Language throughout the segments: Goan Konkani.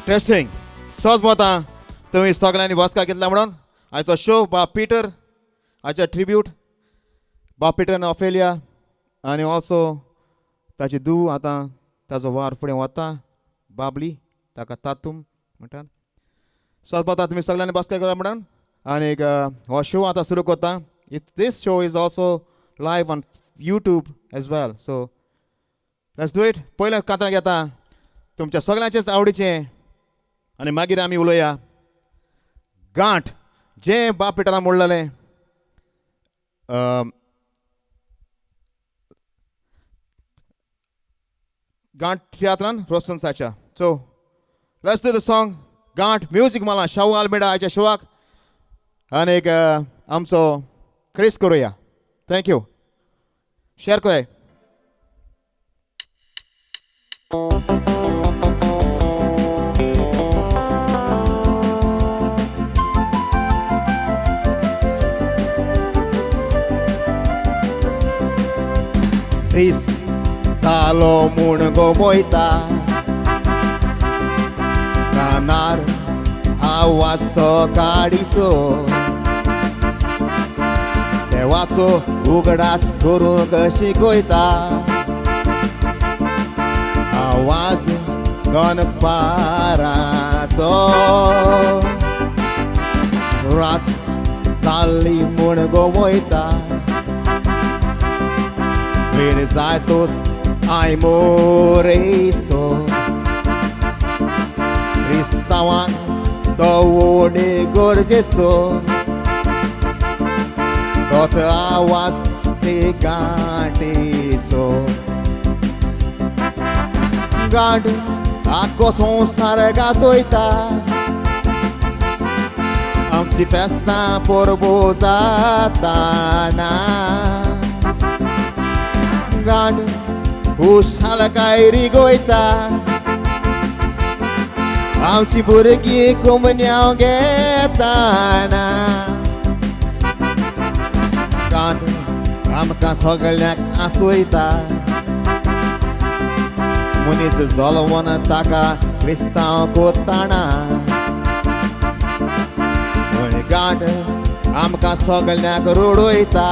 टेस्टिंग सहज मतां तुमी सगळ्यांनी बसका घेतला म्हणून आयचो शो बा पिटर आयचो ट्रिब्यूट बा पिटर आनी ऑफेलिया आनी ऑल्सो ताची धूव आतां ताजो वार फुडें वता बाबली ताका तातूम म्हणटात. सहज मतां तुमी सगळ्यांनी बसका घेतला म्हणून आनी हो शो आतां सुरू करता. This show is also live on YouTube as well, so let's do it. पयलें कांतार घेता तुमच्या सगळ्यांचेच आवडीचें आनी मागीर आमी उलोवया गांठ जें बाप पिटरान म्हणलेलें गांठ तियात्रान रोशन साच्या. So let's do the song गांठ. म्युजीक मला शाहू आल्मेडा आयच्या शोवाक आनी एक आमचो क्रिस करुया. Thank you, share करया. दीस जालो म्हूण गोमयता कानार आवाज सकाळीचो देवाचो उगडास करूंक शिकयता आवाज दनपाराचो रात जाल्ली म्हूण गोमयता वेळ जायतोच आयमोरेचो क्रिस्तांवांक तो ओडे गरजेचो तोच आवाज ते गांठीचो गांठ आख्खो संवसार गाजयता आमची फेस्तां परबो जाताना गांठ खुशालकाय रिगोयता आमची भुरगीं कोमन्यांव घेताना गांठ आमकां सगळ्यांक आसयता मनीस जल्मन ताका क्रिस्तांव कोताणा गांठ आमकां सगळ्यांक रडयता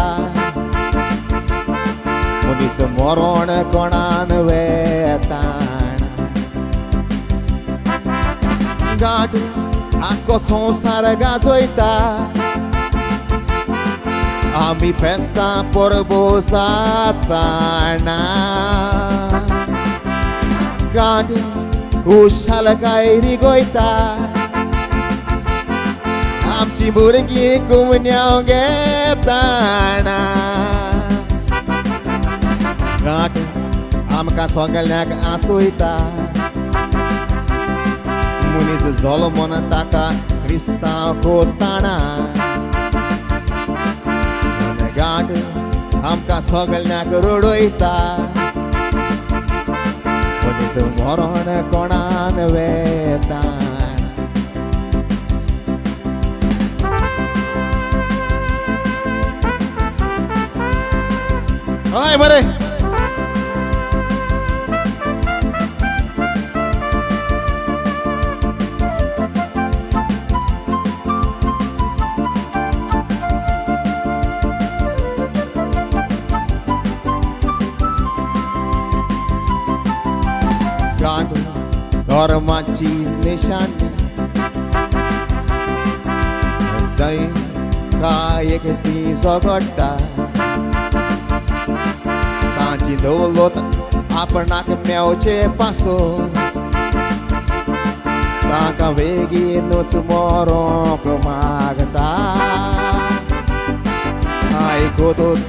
मनीस मरण कोणान वेताना गांठ आख्खो संवसार गाजयता आमी फेस्तां परबो जाताना गांठ खुशालकाय रिगोयता आमची भुरगीं कुमन्यांव घेताना गांठ आमकां सगळ्यांक आसयता मनीस जल्मन ताका क्रिस्तांव कोताना गांठ आमकां सगळ्यांक रडयता मनीस मरण कोणान वेता. हय बरें गांठ धर्माची निशाणी थंय काय एक ती झगडटा तांची दौलत आपणाक मेवचे पासो तांकां बेगीनूच मरोंक मागता आयकतूच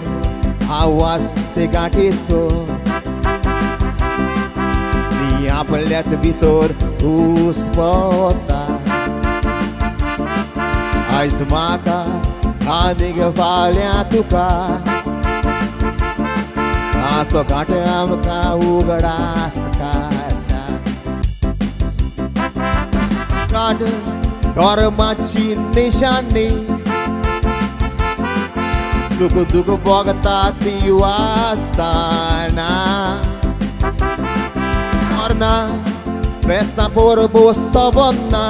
आवाज ते गांठीचो आपल्याच भितर घुसपता आयज म्हाका आनीक फाल्यां तुका आचो गांठ आमकां उगडास काडटा गांठ धर्माची निशाणी सुख दुख भोगता ती वाचताना मरना फेस्तां परबो सोबना,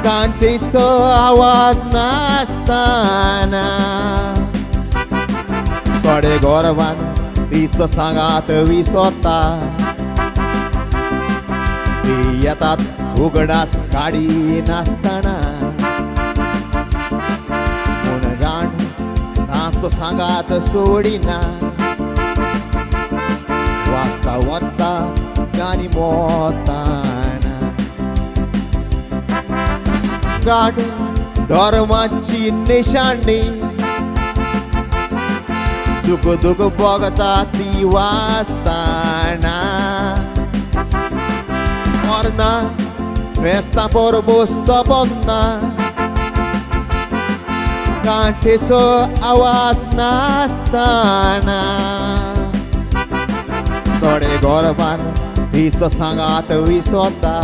कांतीचो आवाज नासतना. थोडे गोरवान तिचो सांगात विसोता, ती येतात उगडास काडी नासतना. पूण गाण तांचो सांगात सोडिना, वाचता वता गाणी मोताना. गाड धर्माची निशाणी, सुख दुख भोगता ती वाचताना. मरना फेस्तां परबो सोबना, कांठेचो आवाज नासतना. थोडे गोरवान तिचो सांगात विसोता,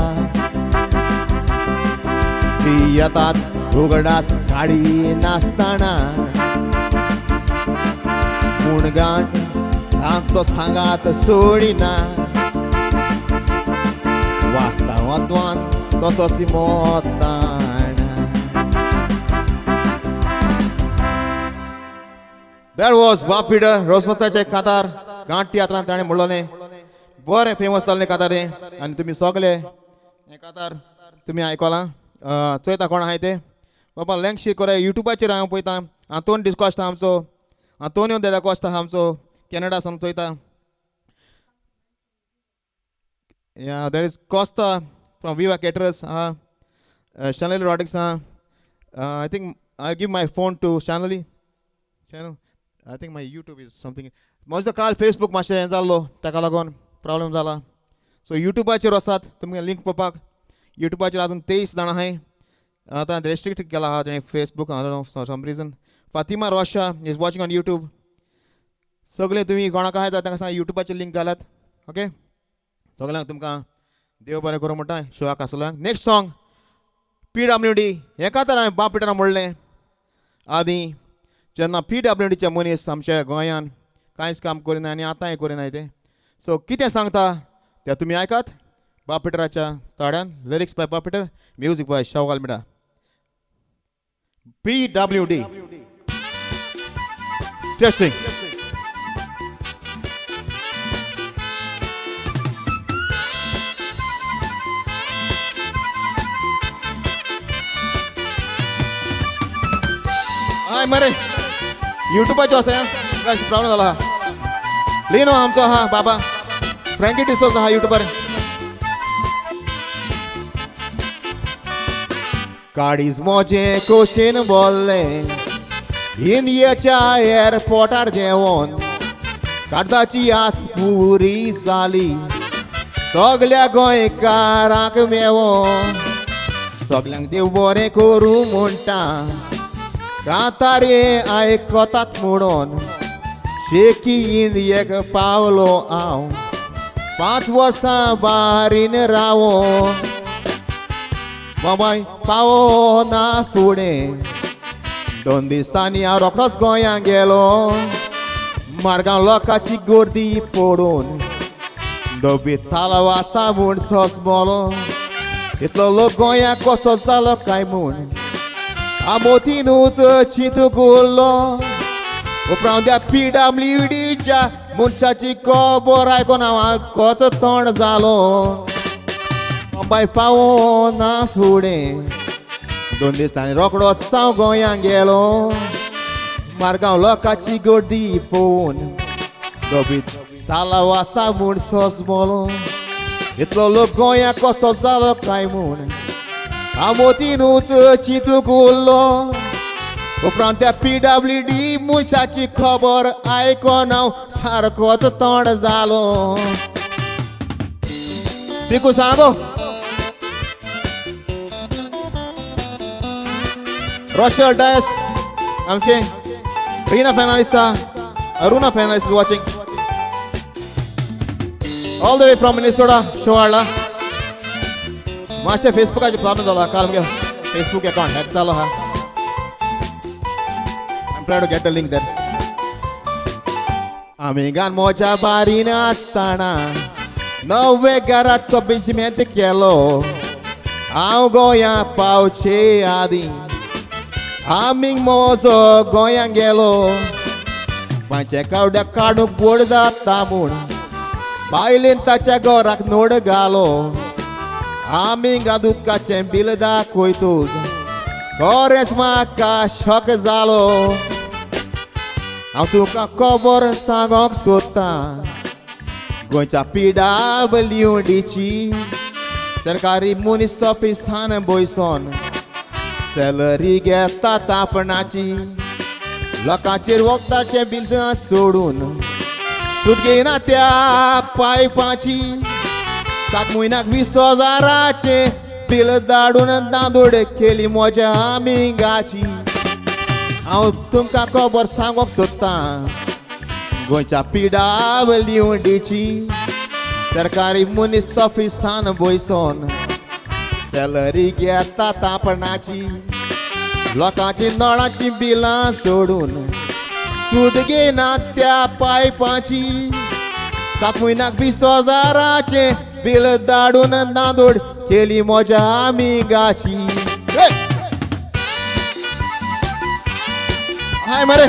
ती येतात उगडास काडी नासतना. पूण गाण तांचो सांगात सोडिना, वाचता वतवान तसोच ती मोताना. That was Bob Peter, रोजमसाचे कातार गांठ तियात्रान ताणें म्हणलोलें, बरें फेमस जाल्लें कातार हें. आनी तुमी सगळे हें कातार तुमी आयकलां. चोयता कोण आहाय ते बाबा लँक शेयर कोराय. युट्यूबाचेर हांव पळयता आंतोन डिस्कोस्टा आमचो, आंतोनियो देला कोस्टा आमचो कॅनडा सावन चोयता. Yeah, there is Costa from Viva Caterers. Shanali Rodriguez. I think I'll give my phone to Shanali. Channel. I think my YouTube is something. म्हजो काल फेसबूक मातशें हें जाल्लो, ताका लागून प्रॉब्लेम जाला. सो युट्यूबाचेर वचात तुमकां लिंक पळोवपाक. युट्यूबाचेर अजून 23 जाणां आहाय. आतां रेस्ट्रिक्ट केला आहा तेणें Facebook some reason. Fatima Rosha is watching on YouTube. सगळे तुमी कोणाक आहाय तांकां सांग युट्यूबाचेर लिंक घालात. ओके, सगळ्यांक तुमकां देव बरें करूं म्हणटा शोआक आसलो. Next song PWD. हें कातार हांवें बाब पिटरान म्हणलें आदीं, जेन्ना PWDचे मनीस आमच्या गोंयान कांयच काम करिना आनी आतांय करिनाय ते. सो कितें सांगता तें तुमी आयकात बाब पिटराच्या ताड्यान. Lyrics by Bob Peter, music by Shaul Almeida. PWD testing. हय मरे, युट्यूबाचो आसा प्रॉब्लेम जाला. लिनो आमचो आहा बाबा फ्रँकी डिसोज आहा युट्यूबार. काळीज म्हजें खोशेन बोल्लें इंडियाच्या एअरपोर्टार देंवोन, कागदाची आस पुरी जाली सगल्या गोंयकारांक मेवोन. सगल्यांक देव बरें करूं म्हणटा, कांतारे आयकतात म्हणून शेकी इंडियेक पावलो हांव 5 वर्सां बारीन रावोन. बाबाय पावना फुडें 2 दिसांनी हांव रोखडोच गोंयां गेलो. मार्गां लोकांची गर्दी पडून धबी तालाव आसा म्हूण सोंसमलो. इतलो लोक गोंयां कसो जालो काय म्हूण आमोतीनूच चिंतूंक उरलो. उपरांत त्या PWDच्या मनशाची खबर आयकोन हांव कोच तोंड जालो. बाय पावना फुडें 2 दिसांनी रोखडोच हांव गोंयां गेलो. मार्गांव लोकांची गर्दी पळोवन धबी तालाव आसा म्हूण सोंसमलो. इतलो लोक गोंयां कसो जालो काय म्हूण आमोतीनूच चिंतूंक उरलो. उपरांत त्या PWD मनशाची खबर आयकोन हांव सारकोच तोंड जालो. पिकू सांगो रोशल डायस आमचे Rina Fernandes, Aruna Fernandes is watching all the way from Minnesota. Show हाडला. मातशें फेसबुकाचेर प्रॉब्लेम जाला काल, मुगे फेसबूक अकाउंट हॅक जालो आहा. I'm trying to get the link there. आमिगान म्हज्या बारीन आसतना नवे घराचो बेजमेंत केलो. हांव गोंया पावचे आदीं आमी म्हजो गोंयां गेलो. पांचे कावड्याक काडूंक बोड जाता म्हूण बायलेन ताच्या घराक नोड घालो. आमी उदकाचें बील दाखयतूच खरेंच म्हाका शॉक जालो. हांव तुका खबर सांगोंक सोदतां गोंयच्या पिडाबल्यूडीची. सरकारी मनीस ऑफिसान बयसोन सॅलरी घेता आपणाची. लोकांचेर वखदाचें बिल सोडून सूट घेयना त्या पायपाची. 7 म्हयन्याक 20,000 बील धाडून दांदोड केली म्हज्या आमिंगाची. हांव तुमकां खबर सांगोंक सोदतां गोंयच्या पिडाबल्यूडीची. सरकारी मनीस ऑफिसान बयसोन सॅलरी घेता आपणाची. लोकांची नळाची बिलां सोडून सूद घेयना त्या पायपाची. 7 म्हयन्याक 20,000 बील धाडून नांदोड केली म्हज्या आमिगाची. हाय मरे.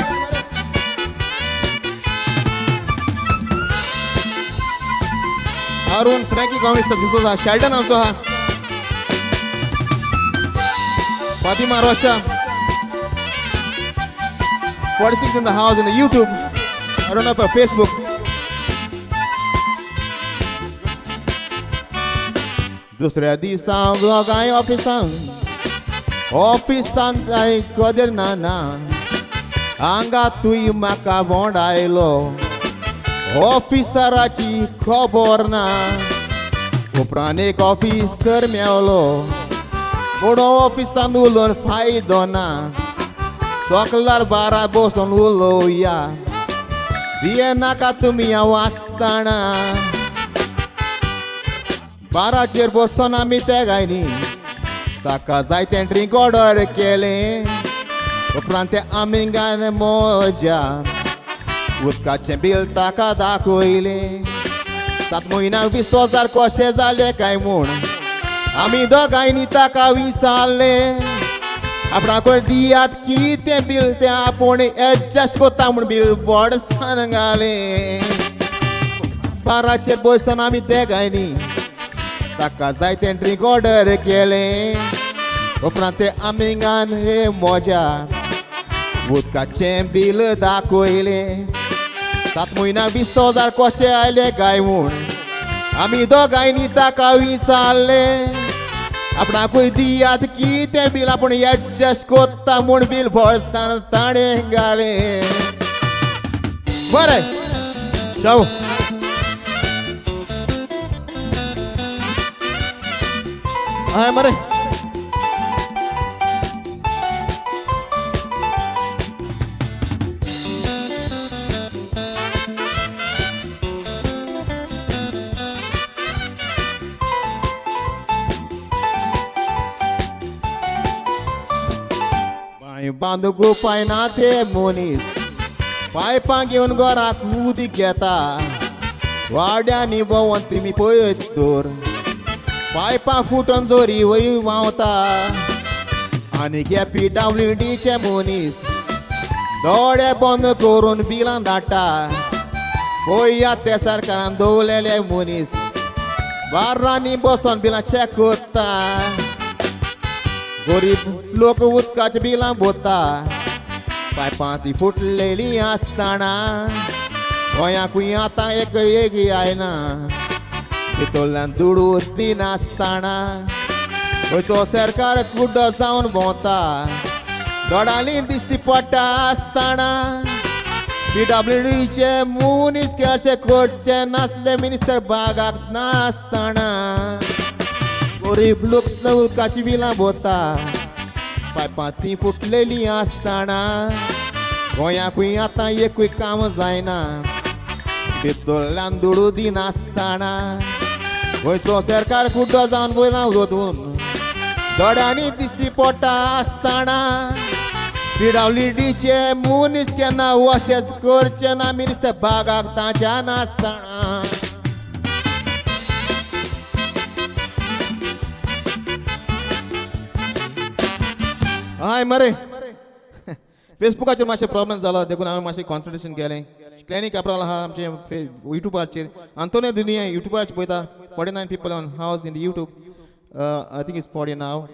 अरुण फ्रँकी गोमेस दिसो आहा. शेल्टन आमचो आहा. Fatima Rocha 46 in the house in the YouTube. I don't know about Facebook. दुसऱ्या दिसा दोगांय ऑफिसान ऑफिसान जाय कदेल ना ना हांगा तुय म्हाका बोंडायलो. ऑफिसराची खबर ना. उपरांत एक ऑफिसर मेवलो म्हणून ऑफिसान उलोवन फायदो ना. सोकलार बारा बसून उलोवया भिये नाका तुमी हांव आसतना. बाराचेर बसून आमी तेगायनी ताका जायतें ड्रिंक ऑर्डर केलें. उपरांत ते आमिंगान मोज्या उदकाचें बील ताका दाखयलें. 7 म्हयन्याक 20,000 कशें जालें काय म्हूण आमी दोगांयनी ताका विचारलें. आपणाक दियात कितें बील तें आपूण एडजस्ट कोत्ता म्हूण बील बोर्ड घालें. बाराचेर बसून आमी तेगांयनी ताका जायतें ड्रिंक ऑर्डर केलें. उपरांत ते आमिंगान हे मोज्या उदकाचें बील दाखयलें. 7 म्हयन्याक 20,000 कशें आयले काय म्हूण आमी दोगांयनी ताका विचारलें. आपणाकूय दियात कितें बील आपूण एडजस्ट कोत्ता म्हूण बील बोल्सान ताणें घालें. बरें जावं. हय मरे. बांय बांदूंक उपाय ना ते मनीस पायपां घेवन घराक उदीक घेता. वाड्यांनी भोंवन तुमी पळयत तर पायपां फुटोन जोरी वय व्हांवता. आनी हे पिडाब्ल्यूडीचे मनीस दोळे बंद करून बिलां धाडटा. पळयात ते सरकारान दवरलेले मनीस बार्रांनी बसोन बिलां चॅक करता. गरीब लोक उदकाच्या बिलां भरता. पायपां ती फुटलेली आसतना गोंयाकूय आतां एक एक आयना. भितरल्यान दुडू दिनासतना गोंयचो सरकार कुड्डो जावन भोंवता. दोडांनी दिश्टी पडटा आसतना पिडब्ल्यूडीचे मनीस कशे करचे नासले मिनिस्टर बागाक नासतना. गरीब लोक उदकाची बिलां भरता. पायपां ती फुटलेली आसतना गोंयाकूय आतां एकूय काम जायना. भितरल्यान दुडू दिनासतना गोंयचो सरकार कुड्डो जावन वयला वचून दोळ्यांनी दिश्टी पडटा आसतना पिडावलिडीचे मनीस केन्ना अशेंच करचे ना मिनिस्टर बागाक ताच्या नासतना. हाय मरे, फेसबुकाचेर मातशें प्रॉब्लम जालो देखून हांवें मातशें कॉन्सन्ट्रेशन केलें. क्लॅनी काप्राल आहा आमचे युट्यूबाचेर, आंतोनियो दुनिया युट्यूबाचेर पळयता. 49 people on house in YouTube, I think it's 40 now.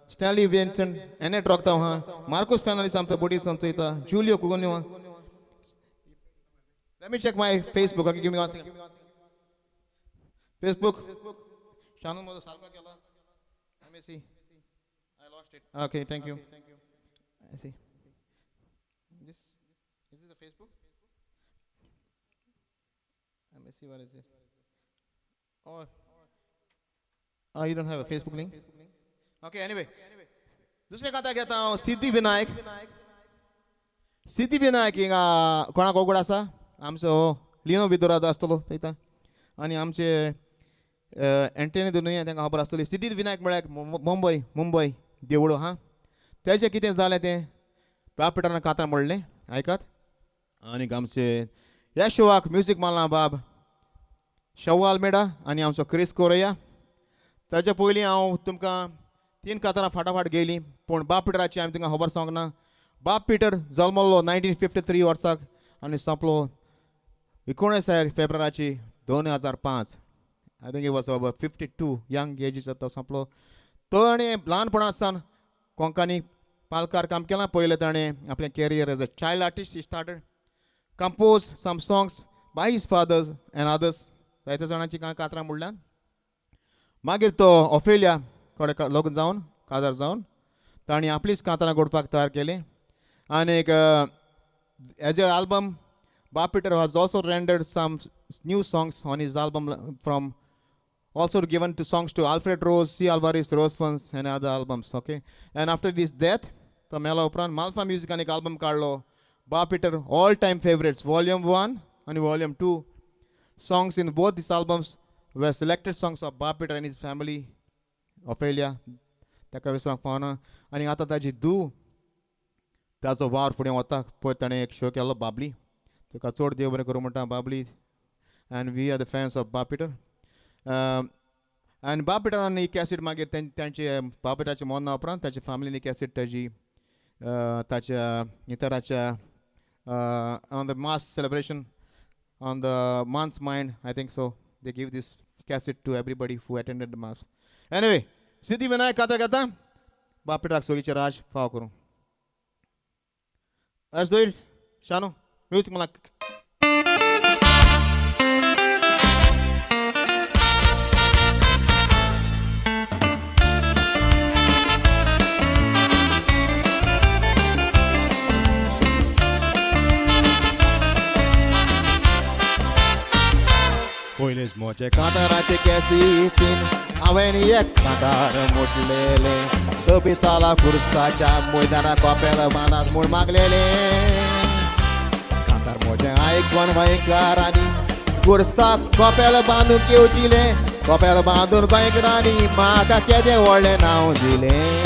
Stanley Vincent, Annette Rockta आहा, मार्कोस फॅर्नांडीस आमचो बोटी चोयता, Julio कुगोन्यो. Let me check my Facebook. Okay, give me one second. Facebook. Shannon म्हजो सारको केला. Let me see. I lost it. Okay, thank you. I see. This is this a Facebook? Let me see, what is this? Oh. Oh, you don't have a Facebook link? Okay, anyway. दुसरें कांतार घेता हांव, सिद्धी विनायक. सिद्धी विनायक हिंगा कोणाक वगड आसा? आमचो लिनो विदोराद आसतलो थंयता आनी आमचे एंटनी दोनूय तांकां खबर आसतली. सिद्धी विनायक म्हळ्यार मुंबय, मुंबय देवूळ हा. तेजें कितें जालें तें बाब पिटरान कांतार म्हणलें, आयकात. आनीक आमचे ह्या शोवाक म्युजीक मारला बाब शवाल मेडा आनी आमचो क्रिस कोरया. ताच्या पयलीं हांव तुमकां तीन कांतारां फाटाफाट गेलीं, पूण बाब पिटराची आमी तुमकां खबर सांगना. बाब पिटर जल्मल्लो 1953 वर्साक आनी सोंपलो 19 फेब्रुवाराची 2005. I think he was about 52, young एजीचो तो सोंपलो. ताणें ल्हानपणा सावन कोंकणी पालकार काम केलां. पयलें ताणें आपलें career as a child artist started, compose some songs by his fathers and others. जायत्या जाणांची कांय कातरां म्हणल्यान. मागीर तो ओफेलिया कडेन लग्न जावन, काजार जावन तांणी आपलीच कांतारां घडपाक तयार केलीं. आनीक as a album, Bob Peter has also rendered some new songs on his album from also given to songs to Alfred Rose, C. Alvarez, Rose Fons and other albums. Okay. And after this death, तो मेला उपरांत माल्फा म्युजिकान एक आल्बम काडलो, Bob Peter All Time Favorites Volume 1 आनी Volume 2. Songs in both these albums were selected songs of Bob Peter and his family, Ophelia. ताका विसरूंक फावना. आनी आतां ताजी धूव ताचो वावर फुडें वता. पळय, ताणें एक शो केलो बाबली, ताका चड देव बरें करूं म्हणटा Babli. And we are the fans of Bob Peter. आनी बाब पिटरान ही कॅसेट मागीर तांचे बाब पिटराच्या मरना उपरांत ताच्या फॅमिलीन ही कॅसेट ताजी ताच्या इतराच्या on the mass celebration on the month's mind, I think so, they give this cassette to everybody who attended the mass. Anyway, Siddhi Vinayak कांतार घेता. बाब पिटराक सोगीचे राज फाव करूं. Let's do it. Shanu, music मला. पयलींच म्हजे कांताराचे कॅसिटीन हांवें एक कांतार म्हटलेलें, कविताला खुर्साच्या मैदाना कपेल बांदात म्हूण मागलेलें. कांतार म्हजें आयकोन गोंयकारांनी खुर्साक कपेल बांदून घेवचिलें. कपेल बांदून गोंयकारांनी म्हाका केदें व्हडलें नांव दिलें.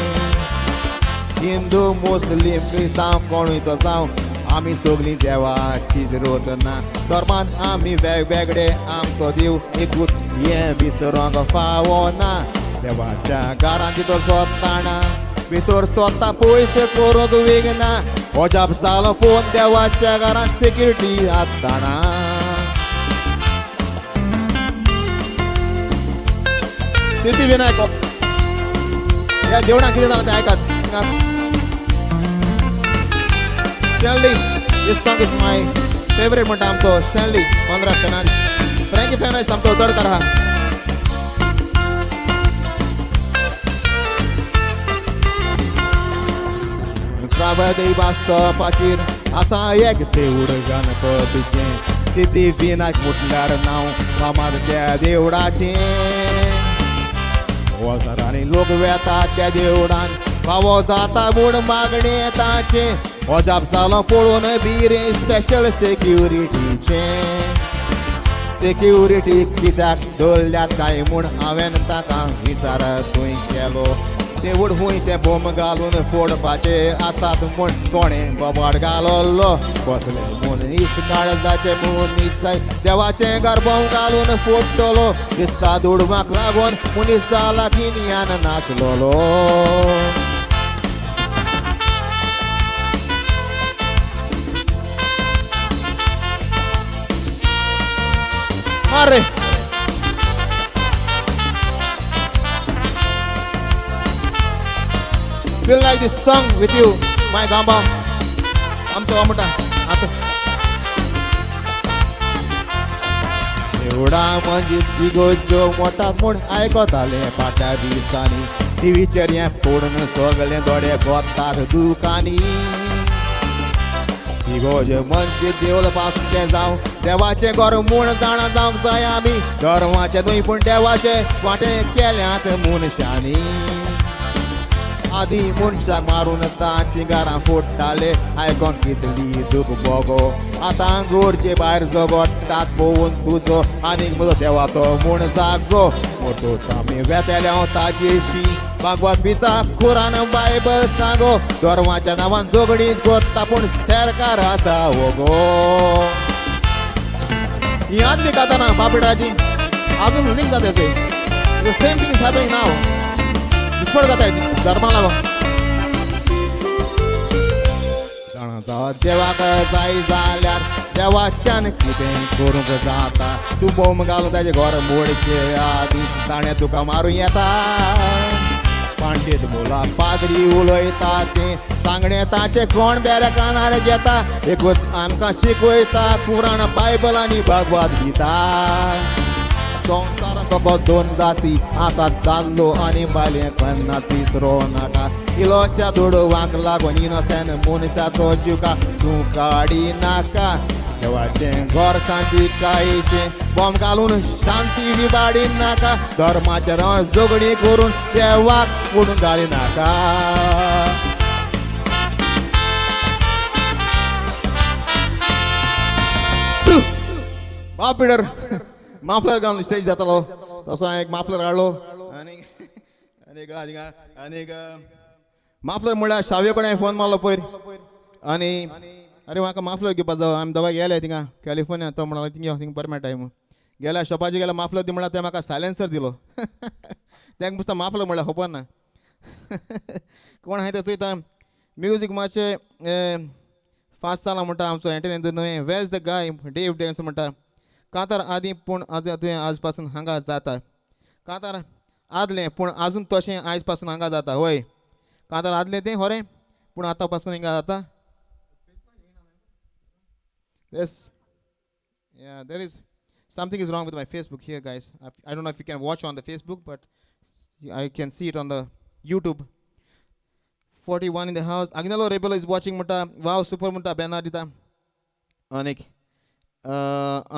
हिंदू, मुस्लीम, क्रिस्तांव कोणूय तो जावं, आमी सगळीं देवाची ना. धर्मान आमी वेगवेगळे, आमचो देव एकूच हें विसरोंक फावना. देवाच्या घरांत भितर सोदताना भितर सोदता पयशे करूंक विगना. अजाप जालो पळोवन देवाच्या घरांत सेक्युरिटी आसतना. सिद्धी विनायक ह्या देवळां कितें जालां तें आयकात. Stanley, this song is my favorite म्हणटा आमचो स्टॅनली पंदरा फेर्नांडीस. फ्रँकी फेर्नांडीस आमचो उतरकार आहा. प्रभादेव बास्टॉपाचेर आसा एक देवूळ गणपतीचें. सिद्धी विनायक म्हटल्यार नांव फामाद त्या देवळाचें. हजारांनी लोक वेतात त्या देवळान, फावो जाता म्हूण मागणें ताचें. अजाप जालो पळोवन बिरें स्पेशल सेक्युरिटीचें. सेक्युरिटी कित्याक दवरल्यात काय म्हूण हांवें ताका विचारतूय केलो. देवूळ हुंय तें बोम घालून फोडपाचे आसात म्हूण कोणें बोबाड घालोलो. कसले मनीस काळजाचे मनीस, देवाचें घर बोम घालून फोडटलो. दिसता दुडवाक लागून मनीस जाला गिन्यान नासलोलो. मार रे. Feel like this song with you, my Gamba. आमचो हो म्हणटा आतां एवढा म्हणजे तिगोज्यो मोठा म्हूण आयकताले फाटल्या दिसांनी टिवीचेर हें पडून सगळे दोळे गोतात दुकानी. इगोज म्हणजे देवल पासून जावं देवाचें घर म्हूण जाणा जावंक जाय आमी, धर्माचें न्हय पूण देवाचें वांटे केल्यात मनशांनी. आदी मनशाक मारून तांची घरां फोडटाले, आयकोन कितली दूख भोगो. आतां गोरजे भायर जगोटात पळोवन तुजो आनीक म्हजो देवाचो म्हूण जागो. मोटोच आमी वेतले हांव ताजेशी भागवत पिता कुरान बायबल सांगो, धर्माच्या नांवान झगडीं कोत्ता पूण सरकार आसा वोगो. ही आदली गाता ना बाबडाची अजून लिंक जाता ते. The same thing is happening now. दिसपड जाता धर्मा लागो. जाणा देवाक जाय जाल्यार देवाच्यान कितें करूंक जाता, तूं बोम घालून ताजें घर मोडचे आदी ताणें तुका मारूं येता. पांडेत मुला पाद्री उलयता तें सांगणें ताचें कोण बेऱ्या कानार घेता, एकूच आमकां शिकयता कुराण बायबल आनी भगवत गीता. संवसारांत फकत दोन जाती आसात, दादलो आनी बायले, केन्ना तिसरो नाका. इलोच्या दुडवांक लागून इनोसेंट मनशाचो जिवका तूं काडी नाका. देवाचें घर शांतीकायेचें बॉम्ब घालून शांती विबाडी नाका, धर्माचें रण झगडीं करून देवाक फोडून घाली नाका. बाब पिटर माफलर घालून स्टेज जातालो तसो हांवें एक माफलर हाडलो आनी आनीक आनीक माफलर म्हणल्यार शाव्यो कडेन हांवें फोन मारलो पयर आनी अरे म्हाका माफलर घेवपा जावो. आमी दोगां गेले थिंगा कॅलिफोर्निया, तो म्हणलो थिंग यो थिंग बरें मेळटा म्हूण. गेल्या शॉपाचेर गेल्या माफलर दी म्हणल्यार तें म्हाका सायलेन्सर दिलो. तेंका मुस्ता माफलर म्हणल्यार खबर ना. कोण आहाय तें चोयता. म्युजीक मातशें फास्ट जालां म्हणटा आमचो एंटनी न्हय. Where is the guy Dave dance म्हणटा. कांतार आदी पूण आज तुवें आज पासून हांगा जाता, कांतार आदलें पूण आजून तशें आयज पासून हांगा जाता. वय कांतार आदलें तें खरें पूण आतां पासून हिंगा जाता. Yes, yeah, there is something is wrong with my Facebook here, guys. I don't know if you can watch on the Facebook, but I can see it on the YouTube. 41 in the house. Agnello Rebello is watching म्हणटा. Wow, super म्हणटा बेनाडिता. आनीक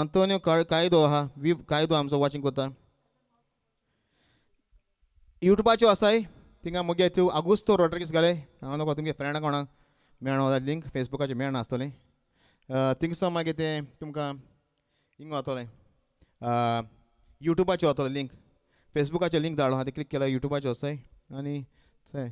अंतोनियो कायदो आहा, वी कायदो आमचो वॉचिंग करता. युट्यूबाच्यो आसाय थिंगा मुगे तूं आगुस्तो रॉड्रिगीस घाले हांव नको तुमगे फ्रेंडा कोणाक मेळना लिंक फेसबुकाचेर मेळना आसतलें. थिंगसो मागीर तें तुमकां हिंगा वतलें, युट्यूबाचेर वतलें लिंक, फेसबुकाचेर लिंक धाडलो आहा तें क्लिक केल्यार युट्यूबाचेर वचय आनी चोय.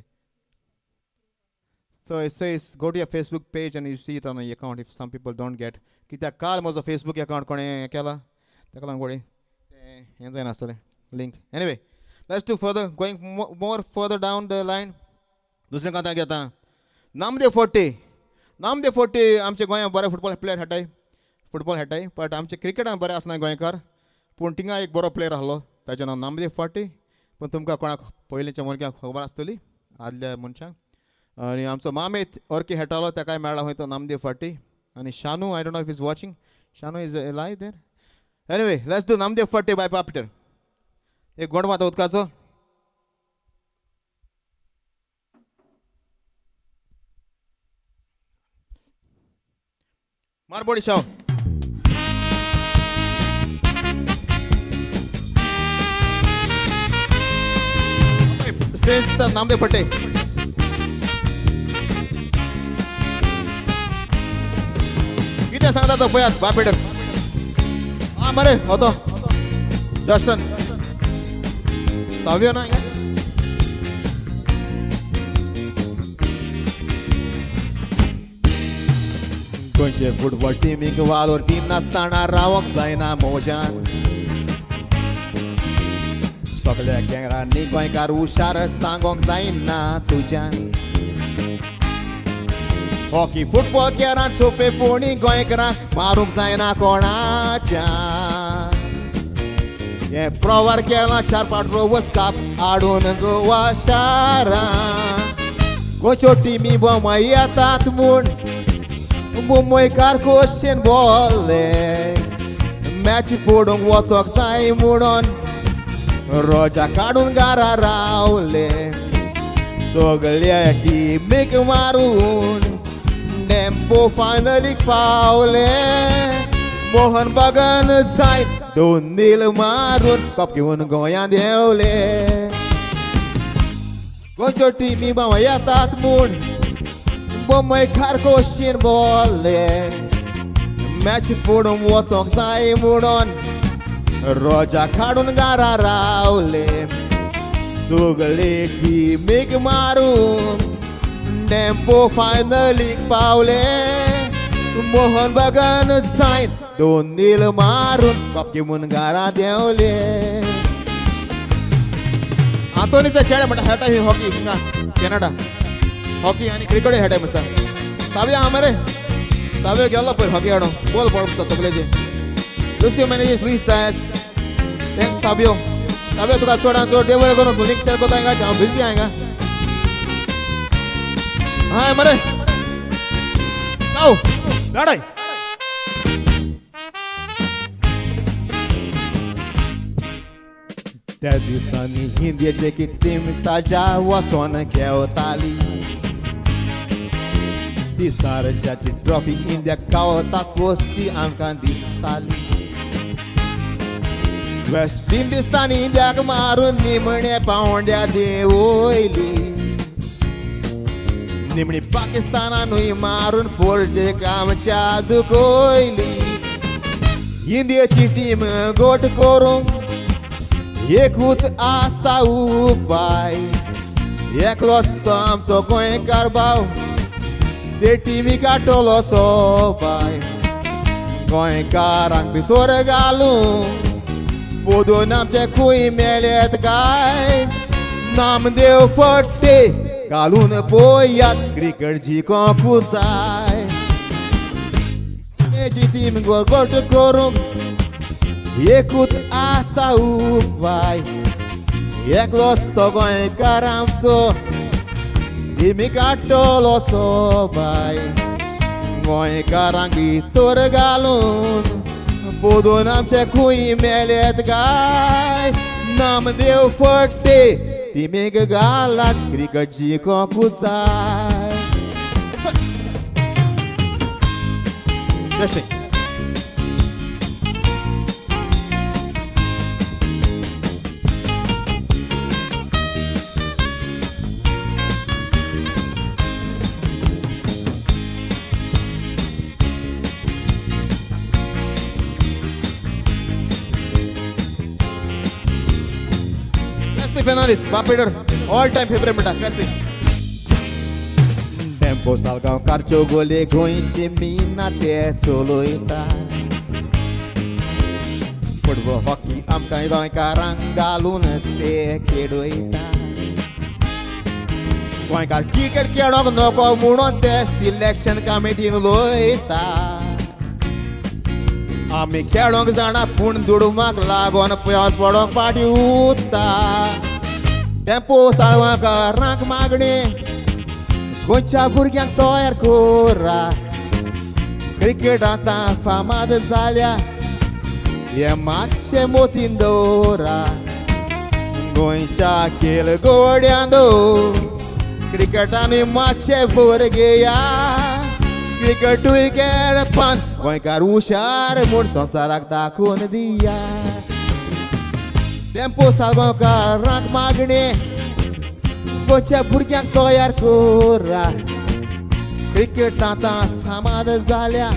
So it says go to your Facebook page and you see it on your account if some people don't get. कित्याक काल म्हजो फेसबूक अकाउंट कोणें हें केला ताका लागून कोणी तें हें जायनासतलें link. Anyway, let's do further going more further down the line. दुसरें कांतार घेता नामदेव फोर्टे. नामदेव फोर्टे आमच्या गोंयांत बरे फुटबॉल प्लेयर खेळटाय, फुटबॉल खेळटाय, बट आमचे क्रिकेटान बरें आसना गोंयकार, पूण थिंगा एक बरो प्लेयर आसलो ताचें नांव नामदेव फोर्टे. पूण तुमकां कोणाक पयलींच्या भुरग्यांक खबर आसतली आदल्या मनशांक. आनी आमचो मामेत ऑर्की खेळटालो ताकाय मेळ्ळा खंय तो नामदेव फाटी. आनी Shanu, I don't know if is watching, Shanu is alive there. Anyway, let's do Namdev Phadte by Peter. एक गोड माता उदकाचो. मार बोडी शाव. स्टेज नामदेव फडते. कितें सांगता तो पळयात बापेटर. आं मरे हो तो जस्टन सावयो ना हिंगा. गोंयचे फुटबॉल टिमीक वालोर दिनासतना रावंक जायना मोजान, सगल्या खेळांनी गोंयकार हुशार सांगोंक जायना तुज्यान. हॉकी फुटबॉल खेळांत सोंपेपणी गोंयकारांक मारूंक जायना कोणाच्यान. हे प्रोवार केला चार पाट रोवस काप हाडून गोवा शारां. गोंयच्यो टिमी बोमाय येतात म्हूण मुंबयकार खोशेन बोल्ले, मॅच पळोवंक वचोंक जाय म्हणून रोजा काडून घरा रावले. सगल्या टिमीक मारून डेम्पो फायनलीक पावले. मोहन बागान जाय दोन नील मारून कप घेवन गोंयांत देंवले. गोंयच्यो टिमी बाबा येतात म्हूण मुंबयकार खोशेन बोल्ले, मॅच पळोवंक वचोंक जाय म्हणून रोजा काडून घरा रावले. सगळे टिमीक मारून डेम्पो फायनलीक पावले. मोहन बागान जाय दोन नील मारून कप घेवन घरा देंवले. आंतोनीचा खेळ म्हणटा खेळटा ही हॉकी हिंगा कॅनडा हॉकी आनी क्रिकेट खेळटा म्हणटा. सावया आहा मरे, सावयो गेल्लो पयर हॉकी हाडून बॉल पळोवंक दिसता तकलेचे. Lucio managers Luis Dias, thanks Sabio. साबियो तुका चडान चड देव बरें करूं. तूं लिंक शेअर करता हिंगा, हांव बिजी आहा हिंगा. हाय मरे जाव गाडाय. त्या दिसांनी इंडियेचे की टीम साजा वचोन खेवताली, ती सारजाची ट्रॉफी इंडिया गावता कोसी आमकां दिसताली. वेस्ट इंडिजान इंडियाक मारून निमणे पावंड्या देंवयली. निमणी पाकिस्तानानूय मारून पोर्जेक आमच्या दुखयली. इंडियेची टीम गोट करूंक एकूच आसा उपाय, एकलोच तो आमचो गोंयकार भाव, ते टिमी काडटलो सोबाय. गोंयकारांक भितर घालून पोदून आमचे खूंय मेळ्ळेत काय? नामदेव फट्टे घालून पोयात क्रिकेट जिखोंकूच जाय. इंडियेची टीम गोट करूंक एकूच आसा उपाय, एकलोच तो गोंयकार आमचो, टिमी काडटलो सोबाय. गोंयकारांक भितर घालून पोदून आमचे खूंय मेळ्ळेत काय? नामदेव फट्टे टिमीक घालात क्रिकेट जिखोंकूच जाय. Testing. Presley Fernandes, Bob Peter, all time favorite म्हणटा Presley. Dempo सालगांवकारच्यो गोले गोंयची मिना ते चलयता. फुटबॉल हॉकी आमकां गोंयकारांक घालून ते खेळयता. गोंयकार क्रिकेट खेळोंक नको म्हणून ते सिलेक्शन कमिटीन लोयता. आमी खेळोंक जाणा पूण दुडवांक लागोन पयस पडोंक फाटी उरता. टेम्पो सालगांवकारांक मागणें, गोंयच्या भुरग्यांक तयार करा. क्रिकेट आतां फामाद जाल्या हे मातशें मोतीन दवरा. गोंयच्या खेळ गोड्यांदो क्रिकेटानूय मातशें भर घेया. क्रिकेटूय खेळपान गोंयकार हुशार म्हूण संवसाराक दाखोवन दिया. टेम्पो सालगांवकारांक मागणें, गोंयच्या भुरग्यांक तयार करा. क्रिकेट आतां फामाद जाल्या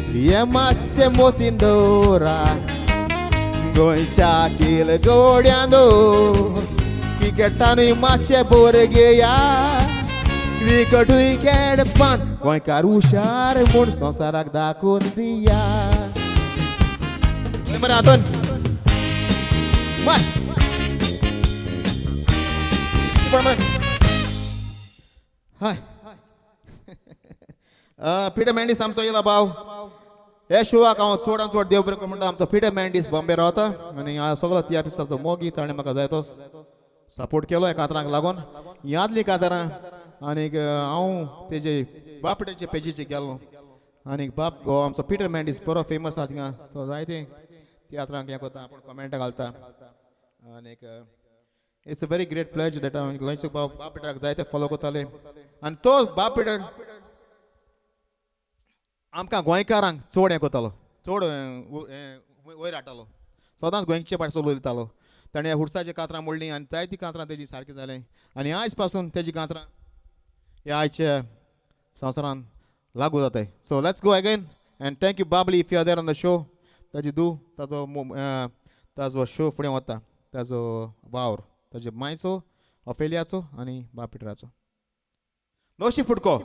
हे मातशें मोतीन दवरा. गोंयच्या खेळ गोड्यांदो क्रिकेटानूय मातशें भर घेया. क्रिकेटूय खेळपान गोंयकार हुशार म्हूण संवसाराक दाखोवन दिया. मरे आंतोन मार. पण हाय पिटर मेंडीस आमचो येयला भाव. ह्या शोवाक हांव चडान चड देव बरें करूं म्हणटा. आमचो पिटर मॅन्डीस बॉम्बे रावता आनी ह्या सगळो तियात्रिस्ताचो मोगी, ताणें म्हाका जायतो सपोर्ट केलो ह्या कांतरांक लागून. हीं आदलीं कांतरां आनीक हांव तेजे बापड्याचे पेजीचे गेलो आनी बाप हो आमचो पिटर मॅन्डीस बरो फेमस आसा थिंगा. तो जायते तियात्रांक हें करता, आपूण कमेंटां घालता आनीक it's a very great pleasure that हांव गोंयचो बाब बाब पिटराक जायते फॉलो करताले आनी तो बाब पिटर आमकां गोंयकारांक चड हें करतालो, चड हें वयर हाडटालो, सदांच गोंयचे पाटसो उलयतालो. ताणें हुडसाची कांतरां मोडलीं आनी जायतीं कांतरां तेजी सारकीं जालीं आनी आयज पासून तेजी कांतरां ह्या आयच्या संवसारान लागू जाताय. So let's go again and thank you Babli if you are there on the show. ताजी धूव ताजो ताजो शो फुडें वता, ताजो वावर ताजे मांयचो ऑफेलियाचो आनी बाब पिटराचो. नोशी फुटको.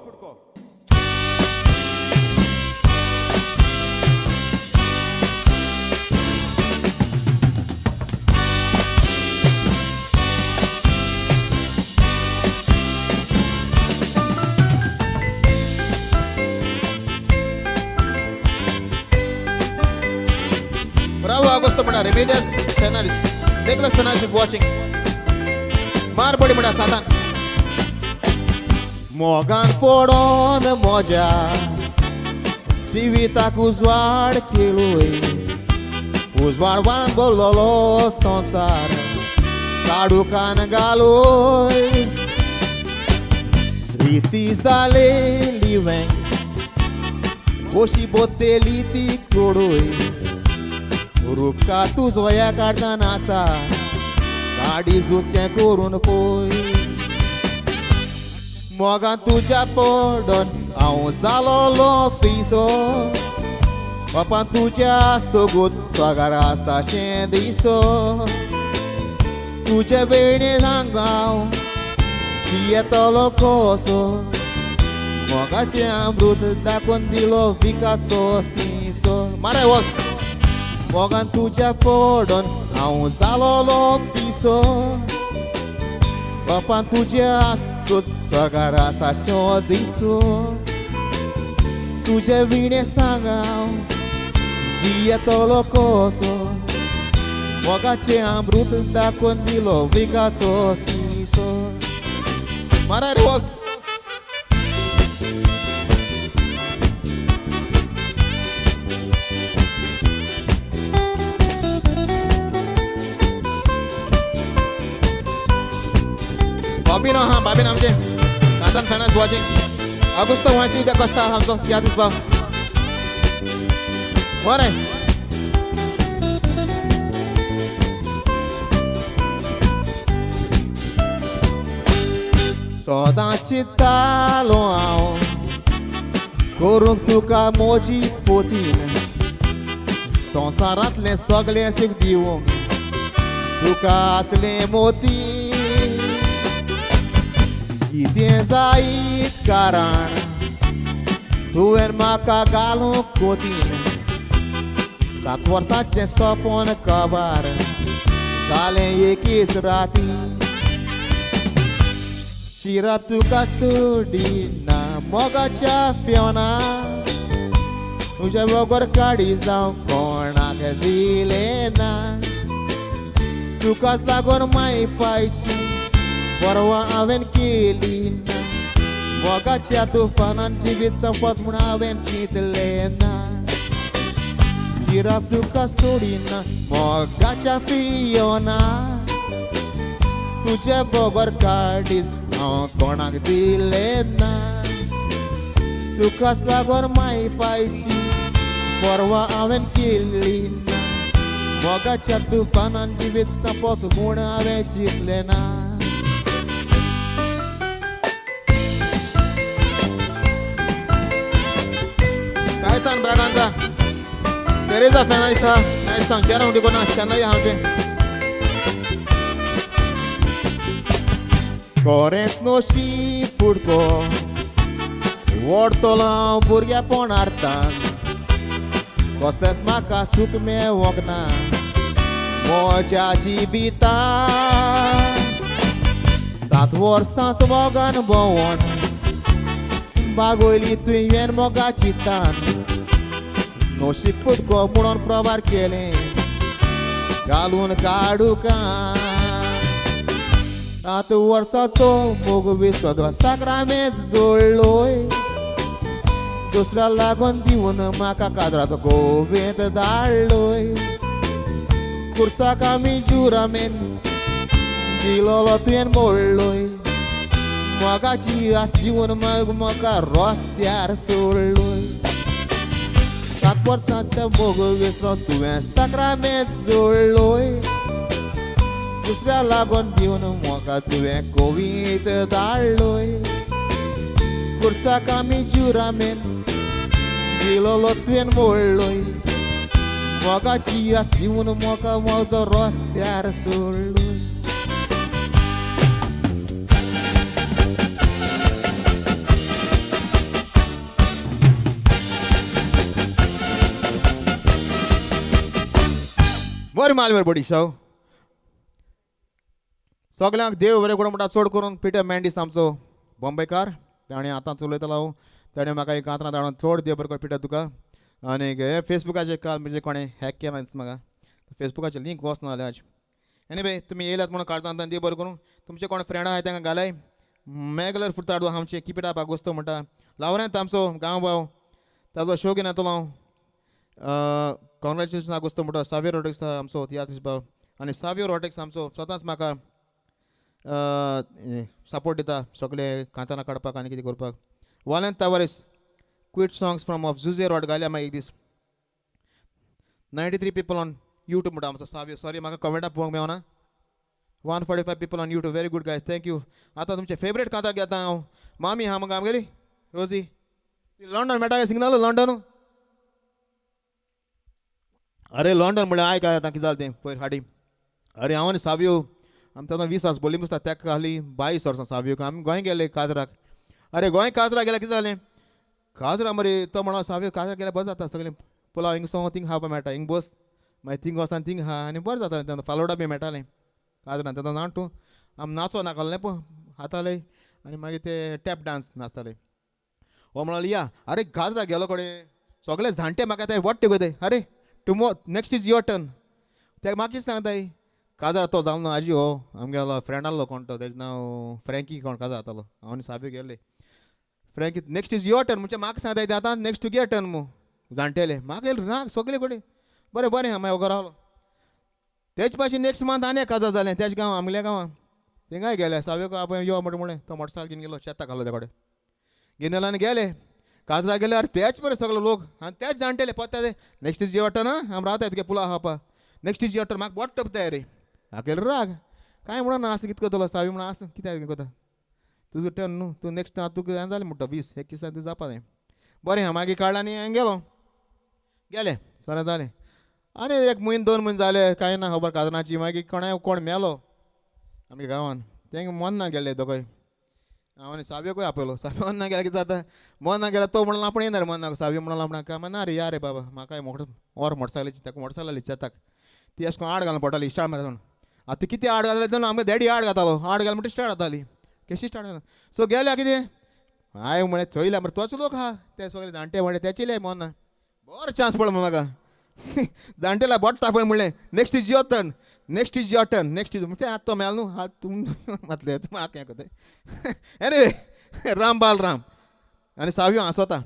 Bravo Augusto म्हणा, Remedios Fernandes, Nicholas Fernandes is watching. मार बडी म्हणा सातान. मोगान पडोन म्हज्या जिविताक उजवाड केलोय, उजवाड वान बोल्लोलो संवसार काडूकान घालोय. रिती जालेली वेंग कशी बोतेली ती कोडोय, रुपका तुजो ह्या काडतान आसा गाडी जुतें करून पळय. मोगान तुज्या पडोन हांव जालोलो पिसो, बापान तुज्या आसतकूच स्वागार आसा शें दिसो. तुजे भयणे सांग हांव जियेतलो कसो, मोगाचें अमृत दाखोवन दिलो विकाचो सिसो. मारे वच. मोगान तुज्या पडोन हांव जालोलो पिसो, बापान तुज्या आसतूच स्वर्गार आसा शो दिसो. तुजे विणे सांग हांव जियेतलो कसो, मोगाचें अमृत दाखोवन दिलो विकाचो सिसो. मारा रे वच. बाबीन आहा, बाबीन आमचे कांतन फॅनस वॉचिंग. ऑगुस्तो वांची त्या कोस्ता आमचो तियात्रिस्त बाब. बरें. सदां चिंतालो हांव करूंक तुका मोजी पोतीन, संवसारांतलें सगळें सीख दिवंक तुका आसलें मोती. कितें जायत कारण तुवें म्हाका घालूंक कोतीन, 7 वर्सांचें सपन कबार जालें एकेच राती. शिराप तुका सोडिना मोगाच्या फ्योना, तुज्या बगर काडी जावं कोणाक दिलें ना. तुकाच लागून माय पायची परवा हांवें केली ना, मोगाच्या तुफानान जिवीत संपत म्हूण हांवें चिंतलें ना. शिराप तुका सोडिना मोगाच्या फियोना, तुजे बगर काडीच हांव कोणाक दिलें ना. तुकाच लागून माय पायची परवा हांवें केली ना, मोगाच्या तुफानान जिवीत संपत म्हूण हांवें चिंतलें ना. कायतान ब्रागांजा, तेरेजा फेनायस आहा, नायस सांग, जेरांव डिकोना, शेनाय आहा आमचें. कोरेंच नोशी फुडको वोडतलो हांव भुरग्यापणार तान, कसलेंच म्हाका सूख मेवोंक ना म्हज्या जिवितान. 7 वर्सांच मोगान भोंवोन बागोयली तुवें मोगाची तान, नशीब फुटको म्हणून प्रवार केलें घालून काडूका सात वर्साचो मोग विसो साक्रामेंत जोडलोय दुसऱ्या लागून दिवन म्हाका काजराचो गोवेंत धाडलोय खुर्साक आमी जुरामेन दिलोलो तुवें मोडलोय मोगाची आस दिवन मग म्हाका रस्त्यार सोडलोय 7 वर्सांच्या मोग विसरो तुवें साक्रामेंत जोडलोय दुसऱ्या लागून दिवन म्हाका तुवें गोवींत धाडलोय खुर्साक आमी जुरामेन दिलोलो तुवें मोडलोय मोगाची आस दिवन म्हाका म्हजो रस्त्यार सोडलोय. बरें माल मरे बडी शाव सगल्यांक देव बरें करूं म्हणटा चड करून पिटर मेंडीस आमचो बॉम्बेकार ताणें आतां चलयतलो हांव ताणें म्हाका एक कांतरां धाडून चड देव बरें करूं पिटर तुका. आनी हे फेसबुकाचेर काल म्हणजे कोणें हॅक केला दिसता म्हाका फेसबुकाचेर लिंक वचना जालें आज. एनीवे तुमी येयल्यात म्हणून काळजांत देव बरें करूं. तुमचे कोण फ्रेंडां आहाय तांकां घालाय मेगलर फुडताडो आमचे किप it up Agosto म्हणटा लावरेंत आमचो गांव भाव ताजो शो घेवन येतलो हांव. कॉंग्रेच्युलेशन आगोस्तो म्हणटा सावियो रोड्रिक्स आमचो तियात्रीस भाव आनी सावियो रोड्रिक्स आमचो सदांच म्हाका सपोर्ट दिता सगळे कांतारां काडपाक आनी कितें करपाक. Valen Tavares quit songs from of Jose rod घाल्या मागीर एक दीस 93 पिपल ऑन यूट्यूब म्हणटा आमचो सावियो. सॉरी म्हाका कमेंटा पळोवंक मेळना. 145 people on YouTube. Very good guys, thank you. आतां तुमचे फेवरेट कांतार घेता हांव. मामी आहा मगो आमगेली रोजी लंडन मेळटा काय सिग्नल लंडन. अरे लंडन म्हणल्यार आयक आतां कितें जालें तें पयर फाटीं. अरे हांव आनी सावियो आमी तेन्ना 20 वर्सां बोली मुसता तेका खाली 22 वर्सां सावियो आमी गोंय गेले काजराक. अरे गोंय काजरा गेल्यार कितें जालें काजरा मरे तो म्हणो सावियो काजरा गेल्यार बरें जाता सगळें पुलाव हिंग सो थिंग खावपाक मेळटा हिंग बस मागीर थिंग वचून थिंग खा आनी बरें जाता तेन्ना फालोडा बी मेळटालें काजरान. तेन्ना जाण तूं आमी नाचो नाकल्लें पळय हाताले आनी मागीर ते टॅप डांस नाचताले. हो म्हणलो या अरे काजरा गेलो कडेन सगळे जाणटे म्हाका ते वट्टे कोताय अरे tomorrow next is your turn. तेका म्हाका कितें सांगताय काजार तो जावन आजी हो आमगेलो फ्रेंड आहलो कोण तो तेजें नांव फ्रँकी कोण काजार जातालो हांव आनी साबी गेल्ले. Frankie next is your turn म्हणजे म्हाका सांगताय ते आतां नेक्स्ट तुगे टर्न मू जाणटेले म्हाका येयलो राग सगळे कडेन बरें बरें हांव मागीर वोगो रावलो. तेज पाशी नेक्स्ट मंथ आनी एक काजार जालें तेज गांव आमगेल्या गांवां थिंगाय गेले सावयक आपय यो म्हणटा म्हणलें तो मोटरसायकल घेवन गेलो शेताक घालो त्या कडेन घेवन गेलो आनी गेले काजरा गेल्यार तेच बरे सगळे लोक आनी तेच जाणटेले पत्ता ते नेक्स्ट is your turn आमी रावताय तुगे पुलाव खावपा नेक्स्ट is your turn म्हाका बोट तपताय रे म्हाका येयलो राग कांय म्हणून ना आसूं कितें करतलो सावी म्हणून आसूं कित्याक करता तुजो टर्न न्हू तूं नेक्स्ट तुका हें जालें म्हणटा 20 21 तुजें जावपा जाय. बरें हांव मागीर काडलें आनी हांवें गेलो गेलें सगळें जालें आनी 1 म्हयनो 2 म्हयने जाले कांय ना खबर काजराची. मागीर कोणाय कोण मेलो आमच्या गांवान तेंका मन्ना गेल्ले दोगांय हांव आनी सावयोकूय आपयलो. सावयो मन्ना गेल्यार कितें जाता मन्ना गेल्यार तो म्हणलो आपूण येना रे मन्नाक. सावयो म्हणलो आपणाक काय ना रे या रे बाबा म्हाका or मोटरसायकलीची ताका मोटरसायकल आसली शेताक ती अशें करून आड घालून पडटाली स्टार्ट मारता म्हणून. आतां कितें आड घातलें तेन्ना आमकां डॅडी आड घातालो आड घाल म्हणटा स्टार्ट जाताली केशी स्टार्ट जाता. सो गेल्या कितें हांवें म्हळें चोयल्या मरे तोच लोक आहा ते सगळे जाणटे म्हणले तेचेले मन्ना बरो चान्स पडलो म्हाका जाणटेल्या बोट तापय म्हणलें next is your turn next is your turn next is म्हणजे आतां तो मेलो न्हू हात तूं मातलें तूं म्हाका हें करताय. एनीवे राम बाल राम आनी सावयो हांसोता.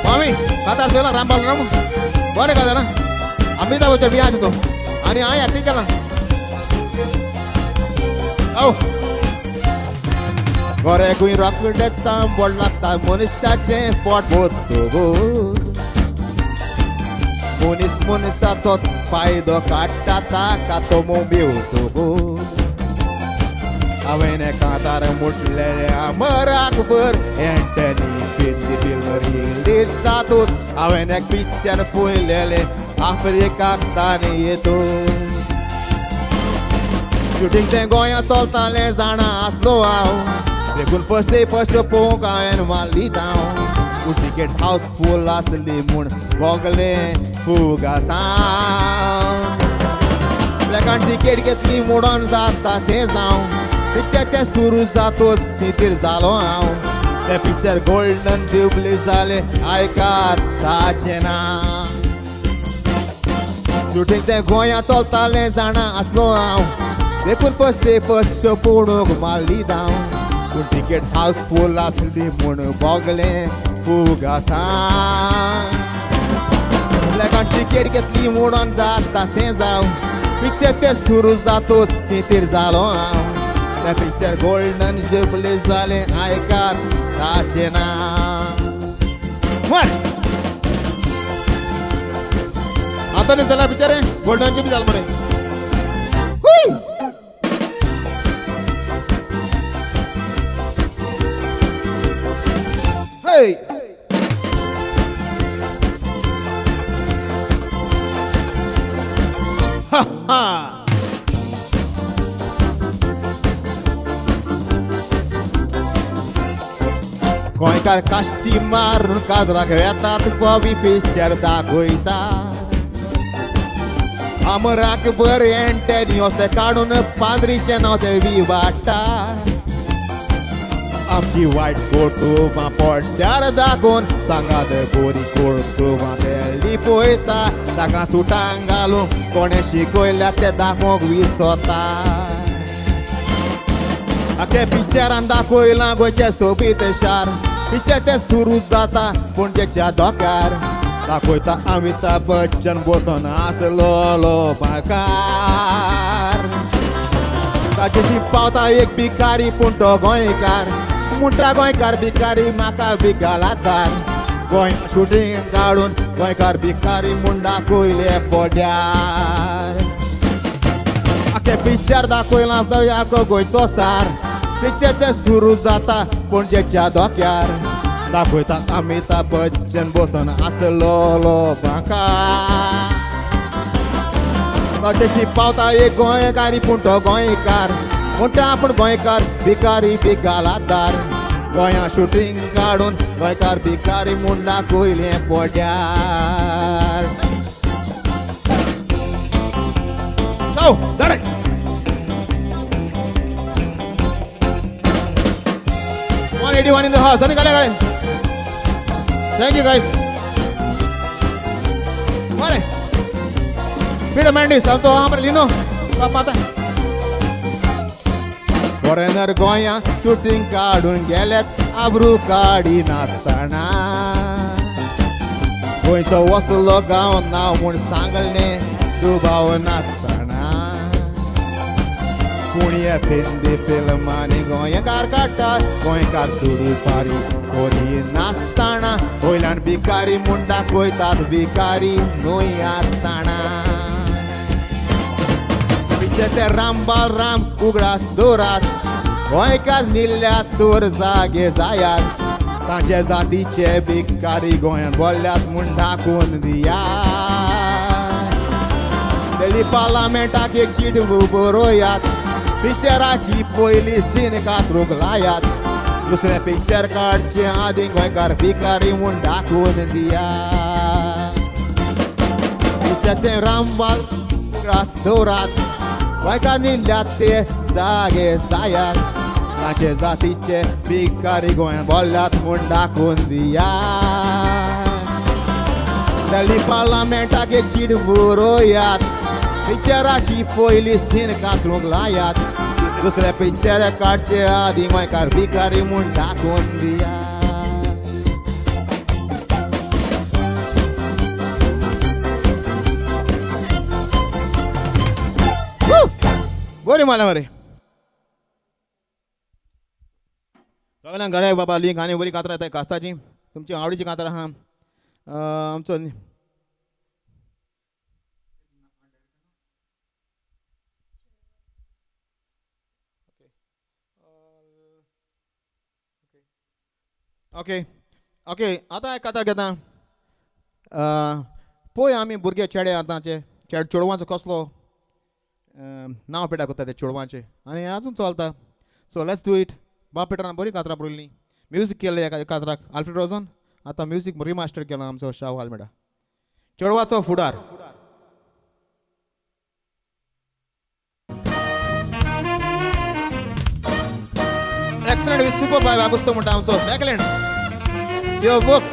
मामी कातार चोयला राम बाल राम बरें कातार अमिताभ बच्चन बी आहा तितून आनी हांवें एक्टींग केलां. औ गोरेकूय रोकडेच सांबोड लागता मनशाचें पोट भरतगो मनीस मनशाचो फायदो काडटा ताका तो मोबेवतगो. हांवें कांतार मुटलें Amar Akbar Anthony film release जातूच हांवें एक पिक्चर पळयलेलें आफ्रिकाक ताणें येतो शुटींग तें गोंयांत चलतालें जाणा आसलो हांव देखून फर्स्ट डे फर्स्ट पळोवंक हांवें मारली धांव. पूण टिकेट हावसफूल आसली म्हूण भोगलें फुगासांव. ब्लॅकान टिकेट घेतली म्हणून जाता तें जावं, पिक्चर तें सुरू जातोच तितीर जालो हांव. तें पिक्चर गोल्डन जुबली जालें, आयकात ताचें ना. शुटींग तें गोंया चलतालें जाणा आसलो हांव, देखून फस्ट फस्ट पळोवंक मारली धांव. पूण टिकेट हावसफूल आसली म्हूण भोगलें फुगासां. ब्लॅकान टिकेट घेतली म्हणून जाता तें जावं, पिक्चर तें सुरू जातोच तितीर जालो हांव. तें पिक्चर गोल्डन जुबली जालें, आयकात ताचें ना. आतां न्ही जाल्यार पिक्चर गोल्डन जुबली जालें मरे. Hey! Ha ha! गोंयकार काश्टी मारून काजराक वेतात, गोवी पिक्चर दाखयता. अमराक बरें एंटनी असें काडून पाद्रीचें नांव ते विवाडटा. आमची वायट कर्तुबां पड्ड्यार दाखोवन सांगात बरी कर्तुबां ते लिपयता. ताका सुटांक घालून कोणें शिकयल्या ते दाखोवंक विसरता. आख्या पिक्चरान दाखयलां गोंयचें सोबीत शार, पिक्चर तें सुरू जाता पणजेच्या दोक्यार. दाखयता अमिताभ बच्चन बसून आसलोलो बाकार, ताची पावता एक भिकारी पूण तो गोंयकार. म्हणटा गोंयकार भिकारी म्हाका बिगालादार. गोंय शुटींग काडून गोंयकार भिकारी म्हूण दाखयले पड्ड्यार. आख्खें पिक्चर दाखयलां आख्खो गोंयचो सार, पिक्चर तें सुरू जाता पणजेच्या दोक्यार. दाखयता अमिताभ बच्चन बसून आसलोलो बांकार, ताचेशी पावता एक गोंयकारी पूण तो गोंयकार. म्हणटा आपूण गोंयकार भिकारी बिगालादार. गोंया शुटींग काडून गोंयकार भिकारी म्हूण दाखयलें पड्ड्यार. Go, direct. 181 in the house. आनी घाले घाले. Thank you guys. बरें. Peter Mendis, आमचो आहा मरे लिनो. बाप. फॉरेनर गोंया शुटींग काडून गेल्यात आब्रू काडी नासतना. गोंयचो वसलो गांव ना म्हूण सांगलें दुबाव नासतना. पूण हे हिंदी फिल्मांनी गोंयकार काडटात गोंयकार सुरू कोरी नासतना. वयल्यान भिकारी म्हूण दाखयतात भिकारी न्हय आसतना. पिक्चर ते रामबाल राम उगडास दवरात, गोंयकार निल्ल्यात तर जागे जायात. तांचे जातीचे भिकारी गोंयांत बोल्ल्यात म्हूण दाखोवन दियात. दिल्ली पार्लामेंटाक एक चीट बरोयात, पिक्चराची पयली सीन कातरूंक लायात. दुसरें पिक्चर काडचे आदीं गोंयकार भिकारी म्हूण दाखोवन दियात. पिक्चर तें रामबाल उगडास दवरात, गोंयकार निल्ल्यात ते जागे जायात. तांचे जातीचे भिकारी गोंयांत बोल्ल्यात म्हूण दाखोवन दियात. दिल्ली पार्लामेंटाक एक चीट बरोयात, पिक्चराची पयली सीन कातरूंक लायात. दुसरें पिक्चर काडचे आदीं गोंयकार भिकारी म्हूण दाखोवन दियात. बरी मारल्या मरे सगळ्यांक घरा बाबा लिंक आनी बरी कातरां येता कास्ताची, तुमची आवडीची कातरां आहा. आमचो ओके ओके आतां एक कातार घेता. पळय आमी भुरगे चेडे आतांचे चेड चेडवांचो कसलो नांव पेटा करता ते चेडवांचे आनी अजून चलता. So let's do it. बाब पेटरान बरी कातरां बरयल्लीं, म्युजीक केल्लें एका कातराक आल्फ्रेड रोजन. आतां म्युजीक रिमास्टर केलां आमचो शाहू आल्मेडा. चेडवाचो फुडार. Excellent with super bye Augusto म्हणटा आमचो मॅकलँड यो बुक.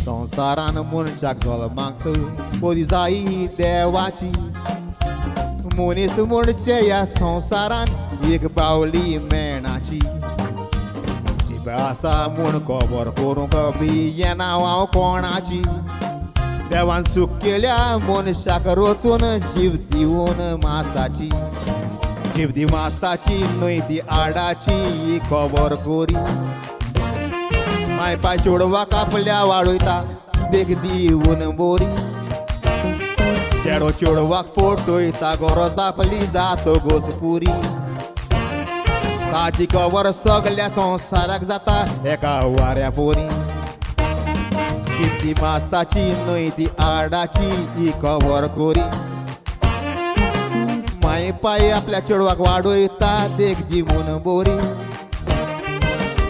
संवसारान मनशाक जल्माक बरी जाई देवाची, मनीस म्हणचे ह्या संवसारान एक बावली मेणाची. आसा म्हूण खबर करूंक बी येना हांव कोणाची. देवान चूक केल्या मनशाक रचून जीव दिवन मासाची, जीव दी मासाची न्हय ती आडाची ही खबर कोरी. माय पाय चेडवाक आपल्या वाडयता देख दिवन बोरी, चेडो चेडवाक फोटोयता गरज आपली जातो गोजपुरी. ताची खबर सगल्या संवसाराक जाता एका वाऱ्या पोरी. ती मासाची न्हय ती आडाची ही खबर कोरी. माय पाय आपल्या चेडवाक वाडयता देख दिवन बोरी,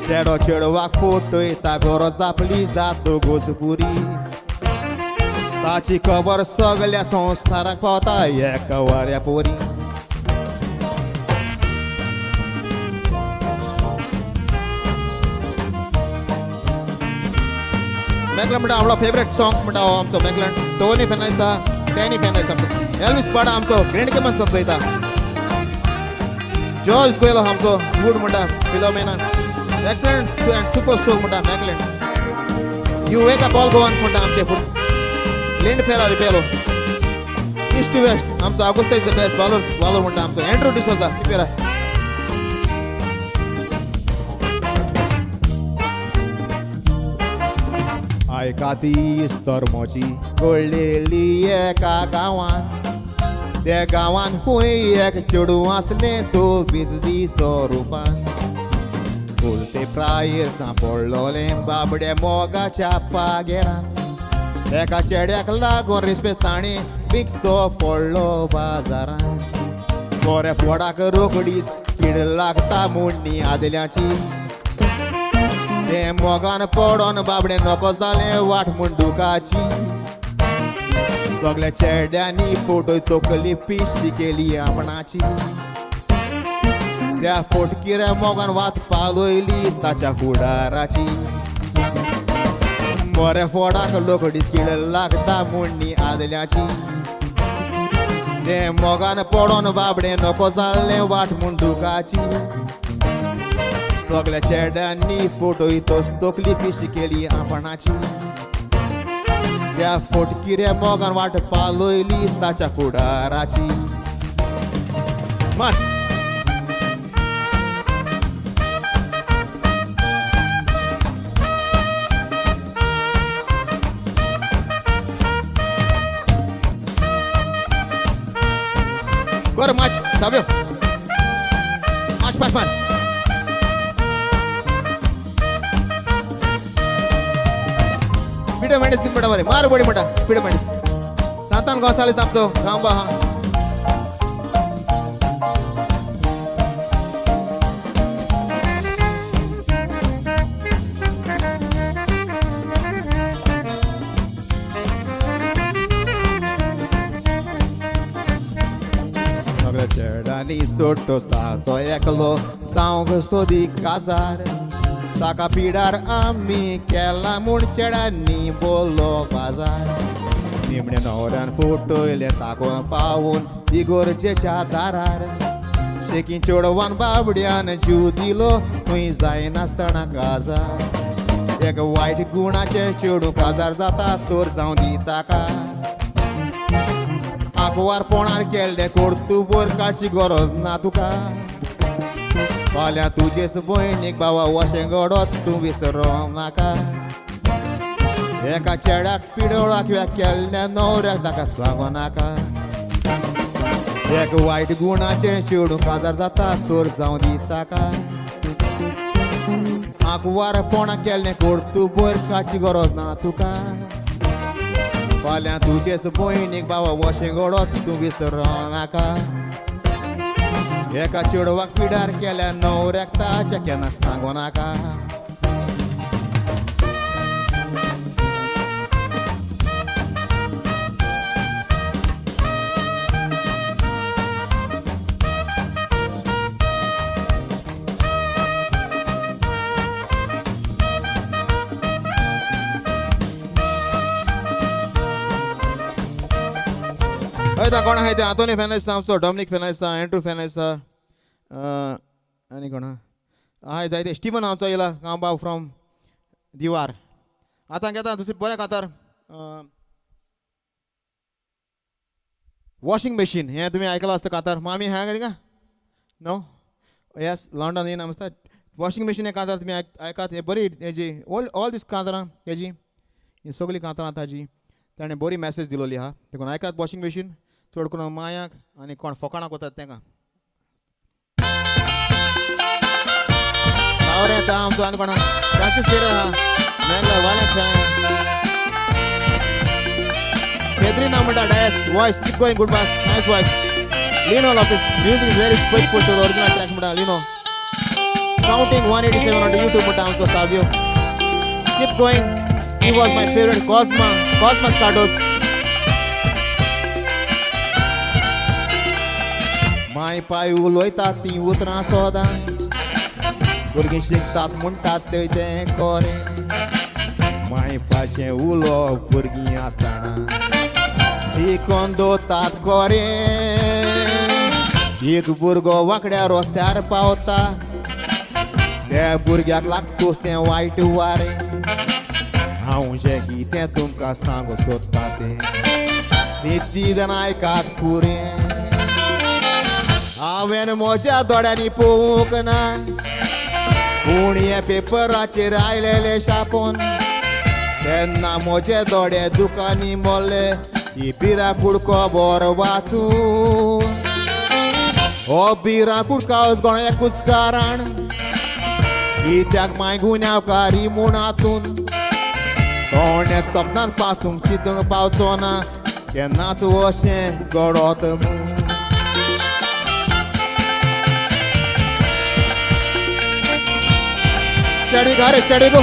चेडो चेडवाक फोटयता गरज आपली जातो गोजपुरी. ताची खबर सगल्या संवसाराक पावता एका वाऱ्या पोरी. मॅकलन म्हणटा आपलो फेवरेट सॉंग्स म्हणटा हो आमचो मॅकलन. टोनी फॅन आसा, टॅनी फॅन आसा आमचो, एल्विस पाडा आमचो ग्रँड केमन समजयता, जॉर्ज कोयलो आमचो गुड म्हणटा, Philomena excellent and super song म्हणटा McAllen. You wake up all Goans म्हणटा आमचे फूड लिंड फेरा रिपेलो. इस्ट टू वेस्ट आमचो आगोस्ता is the best वालोर वालोर म्हणटा आमचो एंड्रू डिसोजा पिपेरा. आयका ती इस्तोर्मोची घडलेली एका गांवान, त्या गांवान खंय एक चेडूं आसलें सोबीत दिसो रुपान. फुलते प्रायेर सांपडलोलें बाबड्या मोगाच्या पागेरान, एका चेड्याक लागून रिस्पेद ताणें विकचो पडलो बाजारान. बऱ्या फोडाक रोकडीच कीड लागता मुण्णी आदल्याची, तें मोगान पडोन बाबडें नको जालें वाट म्हूण दुकाची. सगल्या चेड्यांनी फोटो तकली पिशी केली आपणाची, त्या फोटकिऱ्या मोगान वात पालयली ताच्या फुडाराची. बऱ्या फोडाक लोकडी कीड लागता मुण्णी आदल्याची, तें मोगान पडोन बाबडें नको जाल्लें वाट म्हूण दुकाची. सगल्या चेड्यांनी फोटो तोच तकली पिशी केली आपणाची, त्या फोटकिऱ्या मोगान वाट पालयली ताच्या फुडाराची. मार कर माच साव्यो माच माच मार. पिडे मेंढीस कितें म्हणटा मरे, मार बडी म्हणटा पिडे मेंढीस. सांतान गोसालीस आमचो गांवबा आहा. सगळ्या चेड्यांनी सोडटो तो एकलो जावंक सोदी काजार, ताका पिडार आमी केला म्हूण चेड्यांनी बोल्लो बाजार. निमणे न्हवऱ्यान फुटयलें ताको पावून इगोर्जेच्या दारार, शेकी चेडवान बाबड्यान जीव दिलो खंय जायनासतना काजार. एक वायट गुणाचें चेडूं काजार जाता तर जावं दी ताका, आंकवारपणार केल्लें कर्तुबर काडची गरज ना तुका. फाल्यां तुजेच भयणीक बाबा वशें घडत तूं विसरो नाका. एका चेड्याक पिडोळाक केल्ल्या न्हवऱ्याक ताका सांगो नाका. एक वायट गुणाचें चेडूं काजार जाता तर जावं दी ताका, आंकवारपणा केल्लें कर्तुबर काडची गरज ना तुका. फाल्यां तुजेच भयणीक बाबा वशें घडत तूं विसरो नाका. एका चेडवाक पिडार केल्या न्हवऱ्याक ताच्या केन्ना सांगो नाका. हय कोण आहाय ते आंतोनी फॅन आसा आमचो, डॉमनीक फॅन आसा, एंड्रू फॅन आसा, आनी कोण आहाय जायते. स्टिवन आमचो येयला गांवबाब फ्रॉम दिवार. आतां घेता दुसरी बरें कांतार, वॉशिंग मशीन. हें तुमी आयकलां आसता कांतार. मामी ह्या का नो येस लंडन येना आसता. वॉशिंग मशीन हें कांतार तुमी आयकात. हें बरी हेजी ऑल ऑल दीस कांतारां हेजी, ही सगळीं कांतारां ताजी ताणें बरी मॅसेज दिलोली आहा. देखून आयकात वॉशिंग मशीन, चड करून मायाक आनी कोण फोकाणाक वतात तेंका. सावरे येता आमचो आनी कोण फ्रांसीस पेरेरा आहा, मेंगला वाले पेद्रिना म्हणटा. Dias voice keep going, good voice, nice voice. Lino Lopes music is very faithful to the original track म्हणटा Lino. Counting 187 on YouTube म्हणटा आमचो Savio. Keep going. He was my favourite. Cosma, Cosmas Cardozo. My पाय उलयतात तीं उतरां सोदां, भुरगीं शिकतात म्हणटात ते तें कोरें. माय पाचें उलोवप भुरगीं आसतना शिकोन दवरतात कोरें. एक भुरगो वांकड्या रस्त्यार पावता, त्या भुरग्याक लागतूच तें वायट वारें. हांव जें कितें तुमकां सांगू सोदता तें नितीदान आयकात पुरें. हांवें म्हज्या दोळ्यांनी पळोवंक ना, पूण हे पेपराचेर आयलेले छापून तेन्ना म्हजे दोळे दुकानी मोडले ही भिरांकूळ खबर वाचून. हो भिरांकूळ कावस गोंयाकूच कारण कित्याक माय गुन्यांवकारी म्हूण हातून कोणे सपनान पासून चिंतूंक पावचो ना केन्नाच अशें घडत म्हूण. स्टडी गा रे, स्टडी गो.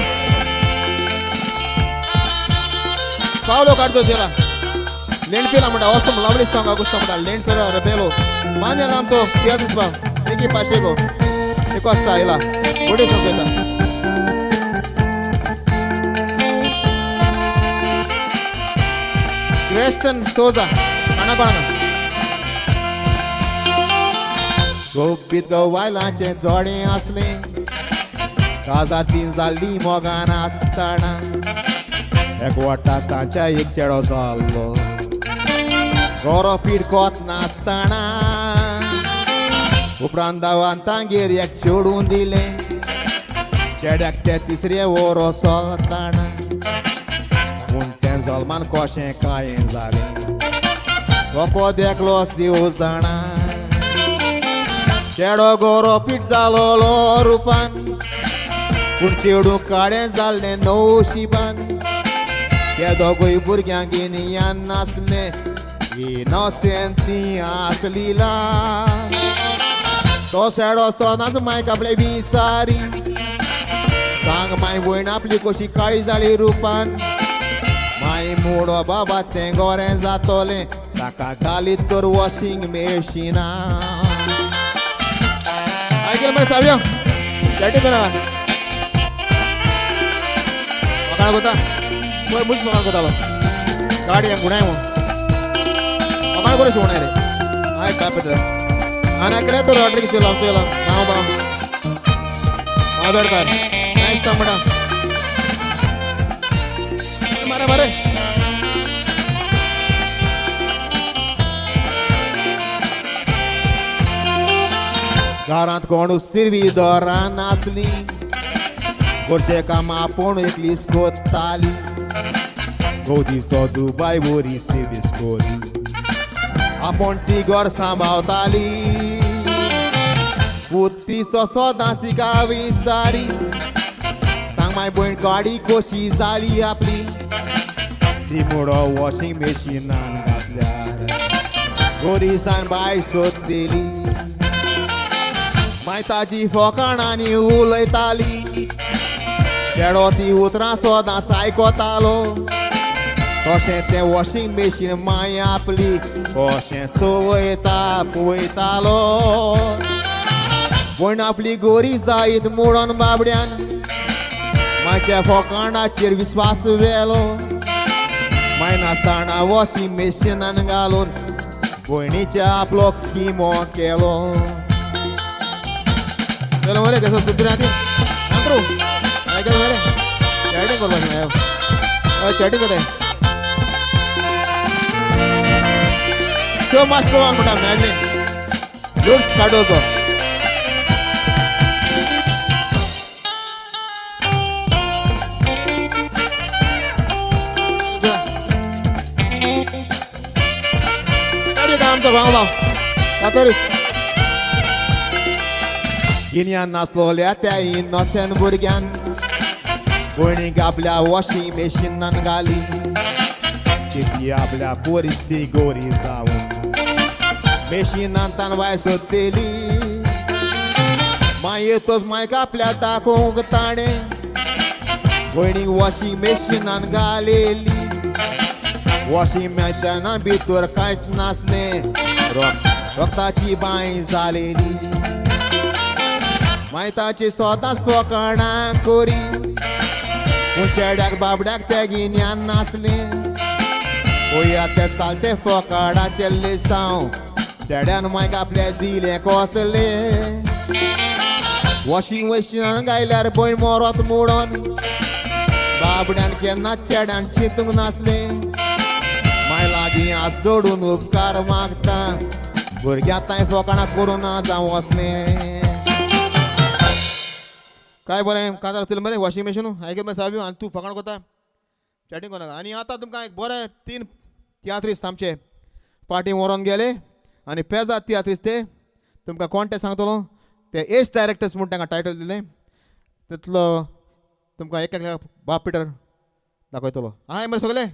पावलो काडतो जेला लेंडफिला म्हणटा. ऑसम लवली सॉंग आगुस्ता म्हणटा लेंडफिला रेबेलो. मान्याला आमचो तियात्रिस्त बाब निकी पाशेको एकोस्ता येयला, गोडे सॉंग येता. क्रेस्टन सोजा काणकोणा. गोपीत बायलांचें जोडें आसलें, काजातीन जाल्ली मोगान आसतना. एकवटा तांच्या एक चेडो जाल्लो, गोरो पिडकोत नासतना. उपरांत दावान तांगेर एक चेडूं दिलें, चेड्याक तें तिसरें वरो चलतना. पूण तें जल्मान कशें कांय जालें कोको देखलोच देव जाणा. चेडो गोरो पीट जालोलो रुपान, पूण चेडूं काळें जाल्लें नवशिबान. ते दोगूय भुरग्यांक गिन्यान नासलें, इनोसेंट ती आसली. तो चेडो सदांच मायक आपले विचारी, सांग माय भयण आपली कशी काळी जाली रुपान. माय मुडो बाबा तें गोरें जातोलें, ताका घालीत तर वॉशिंग मेशिना. आयकलें मरे सावयो चॅटिंग करा मकाण कोता पळय मुच मकाण कोतालो गाडी गुणाय म्हूण मकाण करूं शिवणाय रे. आयक काय पळय आनी आयकलें तर रॉड्रिग्स येयलो आमचो येयलो गांव बाब मादोडकार. नायस सांग म्हणटा. मारे मारे घरांत कोण सिरवीदोरां नासली, घरचें काम आपूण एकलीच कोत्ताली. गोदीचो दुबाय वरी सिर्वीस कोरी आपूण ती घर सांबाळताली. पूत तिचो सदांच तिका विचारी, सांग माय भयण गाडी कशी जाली आपली. ती मुडो वॉशिंग मशिनान घातल्यार गोरीसान बाय सोदतली. माय ताजी फोकाणांनी उलयताली, चेडो ती उतरां सदांच आयकतालो. तशें तें वॉशिंग मशीन my आपली कशें चवयता पळयतालो. भयण आपली गोरी जायत म्हणून बाबड्यान म्हाज्या फोकाणाचेर विस्वास व्हेलो. माय नासतना वॉशिंग मशिनान घालून भयणीच्या आपलो किमो केलो. चलो मरे कसो सुचना ती अंत्रू ऐकलं मरे चॅटिंग करपाचें, चॅटिंग करताय. त्यो मास्टर म्हणटा मॅडलीन लुड्स कार्डोजो. आमचो भाव भाव कातोरीस गिन्यान नासलोल्या त्या इनोसेंट भुरग्यान भयणीक आपल्या वॉशिंग मेशिनान घाली. चिंती आपल्या पोरीची गोरी जावन मेशिनान तान वाय सोदतेली. मागीर तोच मायक आपल्या दाखोवंक ताणें भयणीक वॉशिंग मेशिनान घालेली. वॉशिंग मेशिना भितर कांयच नासलें, रक्ताची बांय जालेली. मागीर ताची सदांच फकाणां करी, पूण चेड्याक बाबड्याक तें गिन्यान नासलें. पळया ते चालते फकाणाचें लिसांव चेड्यान मायक आपल्या दिलें कसलें. वॉशिंग मशिनान गायल्यार भयण मरत म्हणून बाबड्यान केन्ना चेड्यान चिंतूंक नासलें. माय लागीं हात जोडून उपकार मागता, भुरग्यां तांय फकाणां करूं ना जावं वसलें. काय बरें कांतार आसतलें मरे वॉशिंग मशीन आयकत मरे साबी, आनी तूं फकाण करता, चॅटिंग करनाका. आनी आतां तुमकां एक बरें तीन तियात्रिस्त आमचे फाटीं व्हरोन गेले आनी पेजाद तियात्रिस्त ते तुमकां कोण ते सांगतलो. ते एज डायरेक्टर्स म्हूण तांकां टायटल दिलें. तितलो तुमकां एक एकल्या बाब पिटर दाखयतलो. हाय मरे सगळे.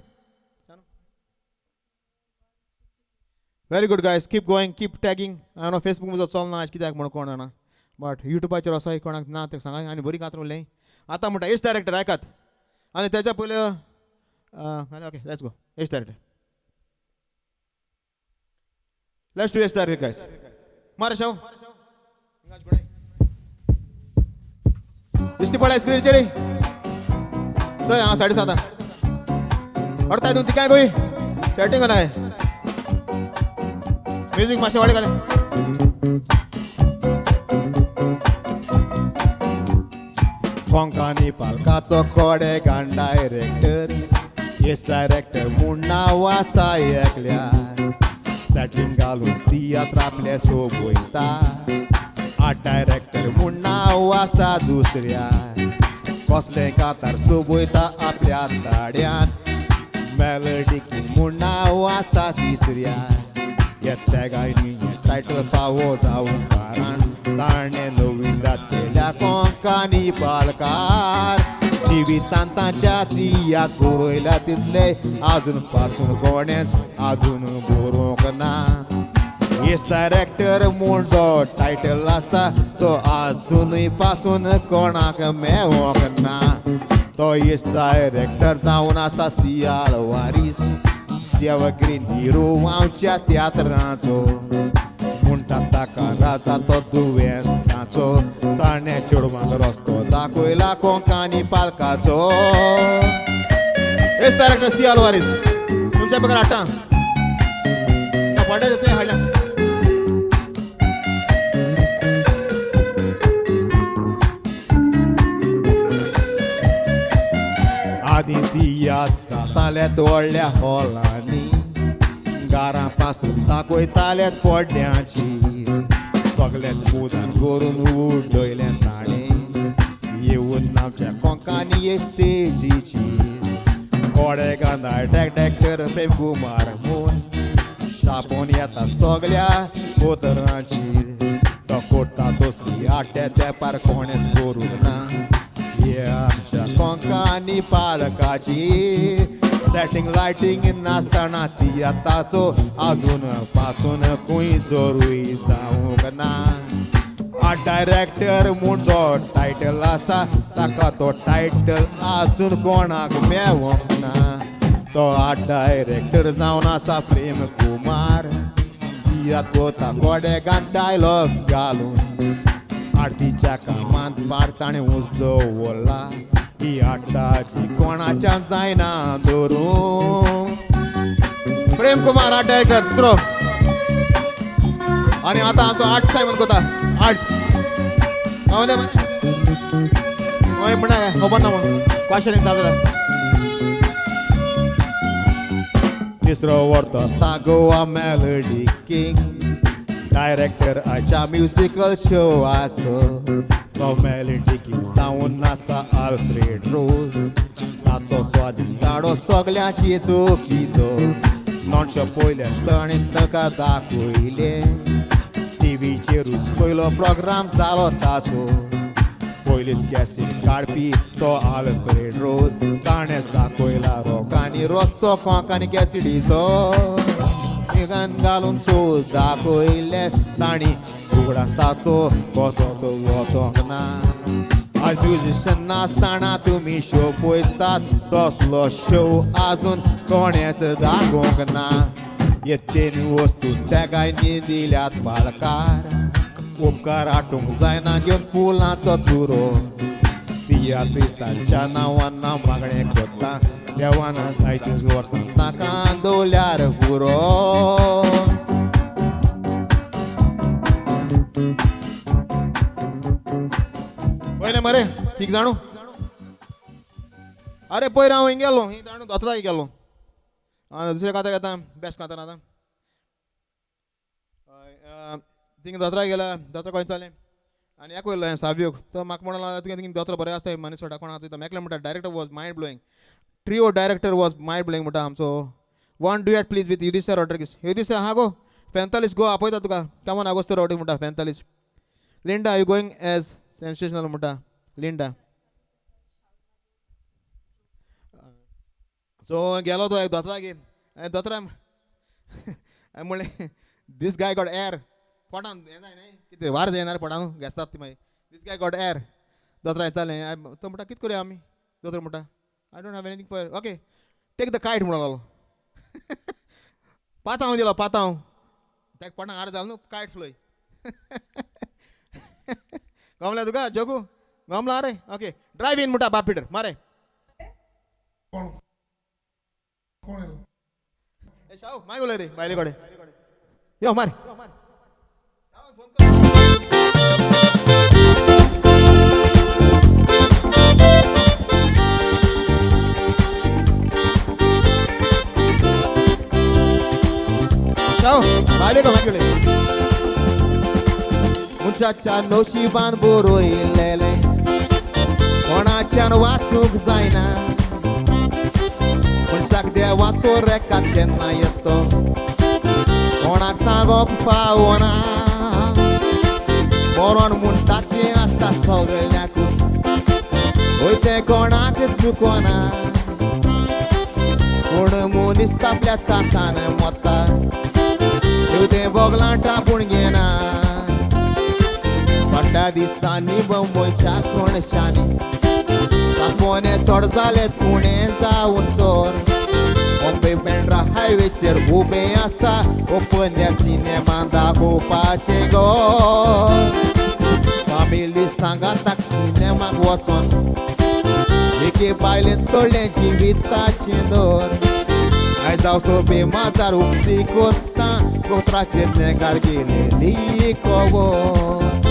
Very good guys, keep going, keep tagging. हांव फेसबूक म्हजो चलना आयज कित्याक म्हण कोण जाणा, बट युट्यूबाचेर आसा, कोणाक ना तें सांगा. आनी बरी कांतर उरलें. आतां म्हणटा एज डायरेक्टर आयकात. आनी तेच्या पयलीं okay, let's go age director, let's do age director guys. मारे शाव दिश्टी पडल्या स्क्रीनचेर. चल हांव 7:30 अडताय तूं तिकाय गोय चॅटिंग कोनाय. म्युजीक मातशें वाडय घालें. कोंकणी पालकाचो कोडेगान डायरेक्टर, येस डायरेक्टर म्हूण नांव आसा एकल्या. सेटींग घालून तियात्र आपले सोबयता. आर्ट डायरेक्टर म्हूण नांव आसा दुसऱ्या, कसलें कांतार सोबयता आपल्या ताड्यान. मेलडी किंग म्हूण नांव आसा तिसऱ्या. ह्या तेगांनी हें टायटल फावो जावंक कारण ताणें नविदाद केल्या कोंकणी पालकार. जिवितान तांच्या तियात्र बरयल्या तितले आजून पासून कोणेंच आजून बरोवंक ना. येस डायरेक्टर म्हूण जो टायटल आसा तो आजुनूय पासून कोणाक मेवोंक ना. तो येस डायरेक्टर जावन आसा सियाल वारीस, एवरग्रीन हिरो आमच्या तियात्राचो. म्हणटा ताका राजा तो दुयेंताचो, ताणें चेडवांक रस्तो दाखयला कोंकणी पालकाचो. येस डायरेक्टर सियाल वारीस तुमच्या बगर हाडटा पड्या हाडल्या. आदीं तियात्र जाताले व्हडल्या हॉलांनी, गारां पासून दाखयताले पड्ड्यांची. सगळेच मुदार करून उडयलें ताणें येवन आमच्या कोंकणी स्टेजीची. कोडेगान डायरेक्टर प्रेम कुमार म्हूण शापोन येता सगळ्या पोतरांचेर. तो करता तसली आट्या तेंपार कोणेंच करूंक ना. हे आमच्या कोंकणी पालकाची सेटींग लायटींग नासतना तियात्राचो आजून पासून खंय जोरूय जावंक ना. आर्ट डायरेक्टर म्हूण जो टायटल आसा ताका तो टायटल आजून कोणाक मेवोंक ना. तो आर्ट डायरेक्टर जावन आसा प्रेम कुमार, तियात्र कोता कोडेगान डायलॉग घालून. आरतीच्या कामांत पार ताणें ऊंच दवरला, ही आर्टाची कोणाच्यान जायना धरूं. प्रेम कुमार आर्ट डायरेक्टर दुसरो. आनी आतां आमचो आर्ट सायमन कोता आर्ट गावले मरे हय म्हणा खबर ना क्वेश्चन जाता. तिसरो वर्तता गोवा मेलडी किंग डायरेक्टर आयच्या म्युजिकल शोवाचो तो मेलडी किंग जावन आसा आल्फ्रेड रोज ताचो स्वादिश्ट सगळ्याची चुकीचो नॉनशो पयले ताणें ताका दाखयलें टिवीचेरूच पयलो प्रोग्राम जालो ताचो पयलीच कॅसीट काडपी तो आल्फ्रेड रोज ताणेंच दाखयला रोकांनी रस्तो कोंकानी कॅसिडीचो निगान घालून चोद दाखयले तांणी उगडास ताचो कसोचो वचोंक ना. आज म्युजिशन नासतना तुमी शो पळयतात तसलो शो आजून कोणेच दाखोवंक ना. येतेन वस्तू तेकाय दिल्यात पालकार उपकार आटूंक जायना घेवन फुलांचो तुरो तियात्रिस्तांच्या नांवान मागणें करता देवान जायतीं वर्सां ताका दवल्यार पुरो. पयलें मरे ठीक जाणू. अरे पयर हांव हिंग गेलो ही जाणू दोतोराक गेलो आनी दुसरें कांता घेता बेस्ट कांता आतां थिंग दोतोराक गेला दोतोर खंय चलें आनी एक वयलो सावयोक तो म्हाका म्हणून तुवें थिंग दोतोर बरें आसता मनीस सोडा कोण आसा मेकले म्हणटा director was mind blowing trio director was mind blowing म्हणटा आमचो one duet please with Yudhishthir Rodrigues. Yudhishthir हा गो फेंतालीस गो आपयता तुका कमन आगोस्तो रॉड्रिगीस म्हणटा फेंतालीस. Linda you going as sensational म्हणटा लिंडा. सो गेलो तो एक दोतोराक दोतोरा म्हणलें दीस गाय गॉट एर पोटान हें जाय न्हय कितें वार जायना पोटान घेसतात ती मागीर दीस गाय गॉट एर दोतोरा विचारलें तो म्हणटा कितें करुया आमी दोतोर म्हणटा I don't have anything for okay take the kite म्हणून लागलो. पातांव दिलो पातांव ताका पोटान आर जालो न्हू कायट फ्लोय. गमलें तुका जोगू गमला रे ओके ड्रायव इन म्हणटा बाप पिटर मारे शाहू मागीर उलय रे बायले कडेन यो मार. शाहू बायले कडेन मागीर उलय. मनशाच्या नशिबान बरयलेलें कोणाच्यान वाचूंक जायना मनशाक देवाचो रेखात केन्ना येतो कोणाक सांगोंक पावना मरण म्हणटा तें आसता सगळ्याकूच वय तें कोणाक चुकोना पूण मनीस आपल्या साथान मोता देव तें बोगलांटा पूण घेना. फाटल्या दिसांनी बंबयच्या कोणशांनी कापोने चड जाले पुणे जावन चोर बॉम्बे बँड्रा हायवेचेर उबें आसा ओपन ह्या सिनेमा दाखोवपाचें गो फामिली सांगाताक सिनेमाक वचोन एके बायलेन तोडलें जिविताचें दोर आयज हांव सोबे माजार उक्ती कोत्ता कोत्राचेर नेगार गेलेली खबर.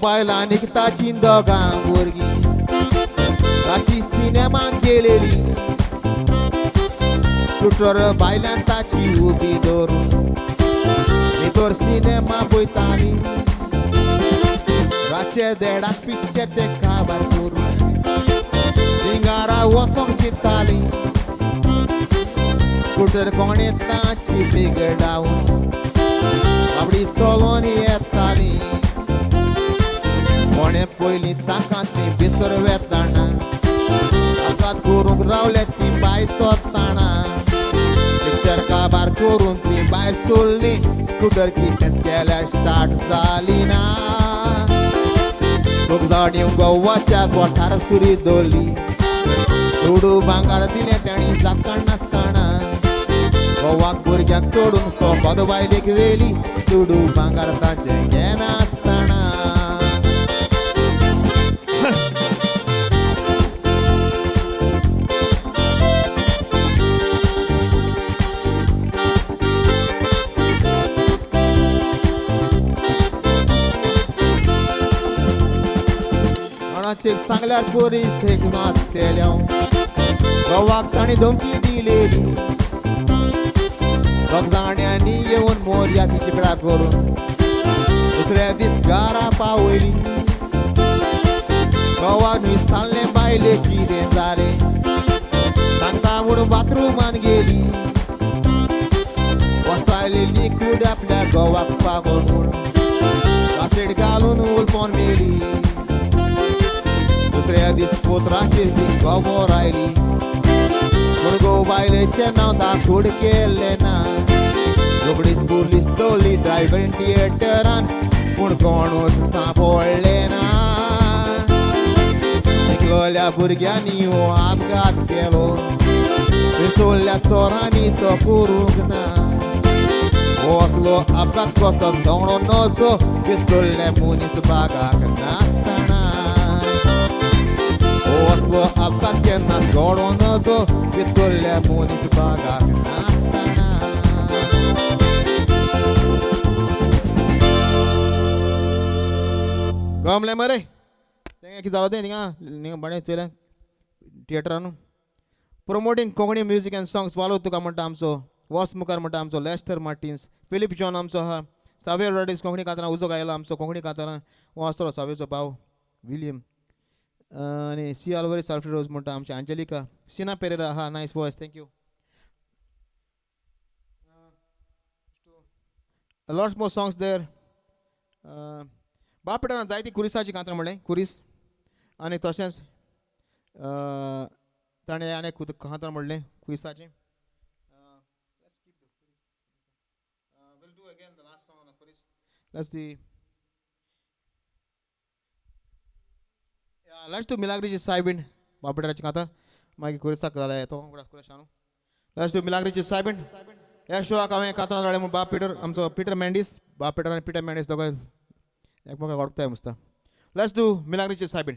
बायलां आनीक ताची दोगां भुरगीं ताची सिनेमा गेलेली स्कुटर बायलान ताची उबी धरून भितर सिनेमा पळयताली रातचे देडाक पिक्चर ते काबार करून थिंगारा वचोंक चिंताली स्कुटर कोणें ताची बिगडावन बाबडी चलोन येताली कोणें पयलीं ताका ती भितर वेताना आतां करूंक रावले ती बाय सोदताना पिक्चर काबार करून ती बाय सोडली स्कुटर कितेंच केल्यार स्टार्ट जाली ना. खूब जाण गोवाच्या गोठार सुरी दवरली दुडू भांगार दिलें तांणी जाकण नासतना घोवाक भुरग्यांक सोडून कोपाद बायलेक व्हेली दुडू भांगार ताचें घेनासतना. कोणाचेक सांगल्यार पोलीस एक नासतेल्या घोवाक ताणी धमकी दिलेली. दोग जाण्यांनी येवन मोरया तिची पिडा करून दुसऱ्या दीस घरा पावयली. घोवान सांगलें बायले कितें जालें सांगता म्हूण बाथरुमान गेली. वस्तायलेली कूड आपल्या घोवाक पावोन म्हूण कासेट घालून उलपोन मेली. दुसऱ्या दीस पोत्राचेर ती खबर आयली पूण घोव बायलेचें नांव दाखूड केलें ना. रोखडीच पुलीस दवरली ड्रायव्हरीन थिएटरान पूण कोणूच सांपडले ना. एकल्या भुरग्यांनी हो अपघात केलो सोडल्या चोरांनी तो करूंक ना. हो असलो अपघात कसो दोंगडो नजो पिस्तुल्ले मनीस बागाक नासतना. हो असलो अपघात केन्नाच घडों नजो पिस्तुल्ले मनीस बागाक नासतना. गमलें मरे तेंगे कितें जालो तें थिंगा थिंगा बरें चोयलें थिएटरान. Promoting Konkani music and songs वालो तुका म्हणटा आमचो वॉस मुखार म्हणटा आमचो लेस्टर मार्टिन्स फिलीप जॉन आमचो आहा. सावेर रॉड्रिग्स कोंकणी कांतारां उजो गायलो आमचो कोंकणी कांतारां हो आसतलो सावेचो भाव विलियम. आनी सी आल्वरीस आल्फ्रेड रोज म्हणटा आमचे अंजलिका सिना पेरेरा आहा. Nice voice, thank you. Lots more songs there. बापटान जायती कुरिसाची कांतारां म्हणलें कुरीस आनी तशेंच ताणें आनी कांतारां म्हणलें कुरिसाचें. Let's do मिलाग्रीची सायबीण बापटाची कांतार मागीर कुरिसाक जाल्यार तो कुरेशानू. Let's do मिलाग्रीची सायबीण. ह्या शोआक हांवें कांतारां जालें म्हूण बाब पिटर आमचो पिटर मेंडीस बाब पिटर आनी पिटर मेंडीस दोगांय एकमेकाक वळखताय मुसता. Let's do मिलाग्रीची सायबीण.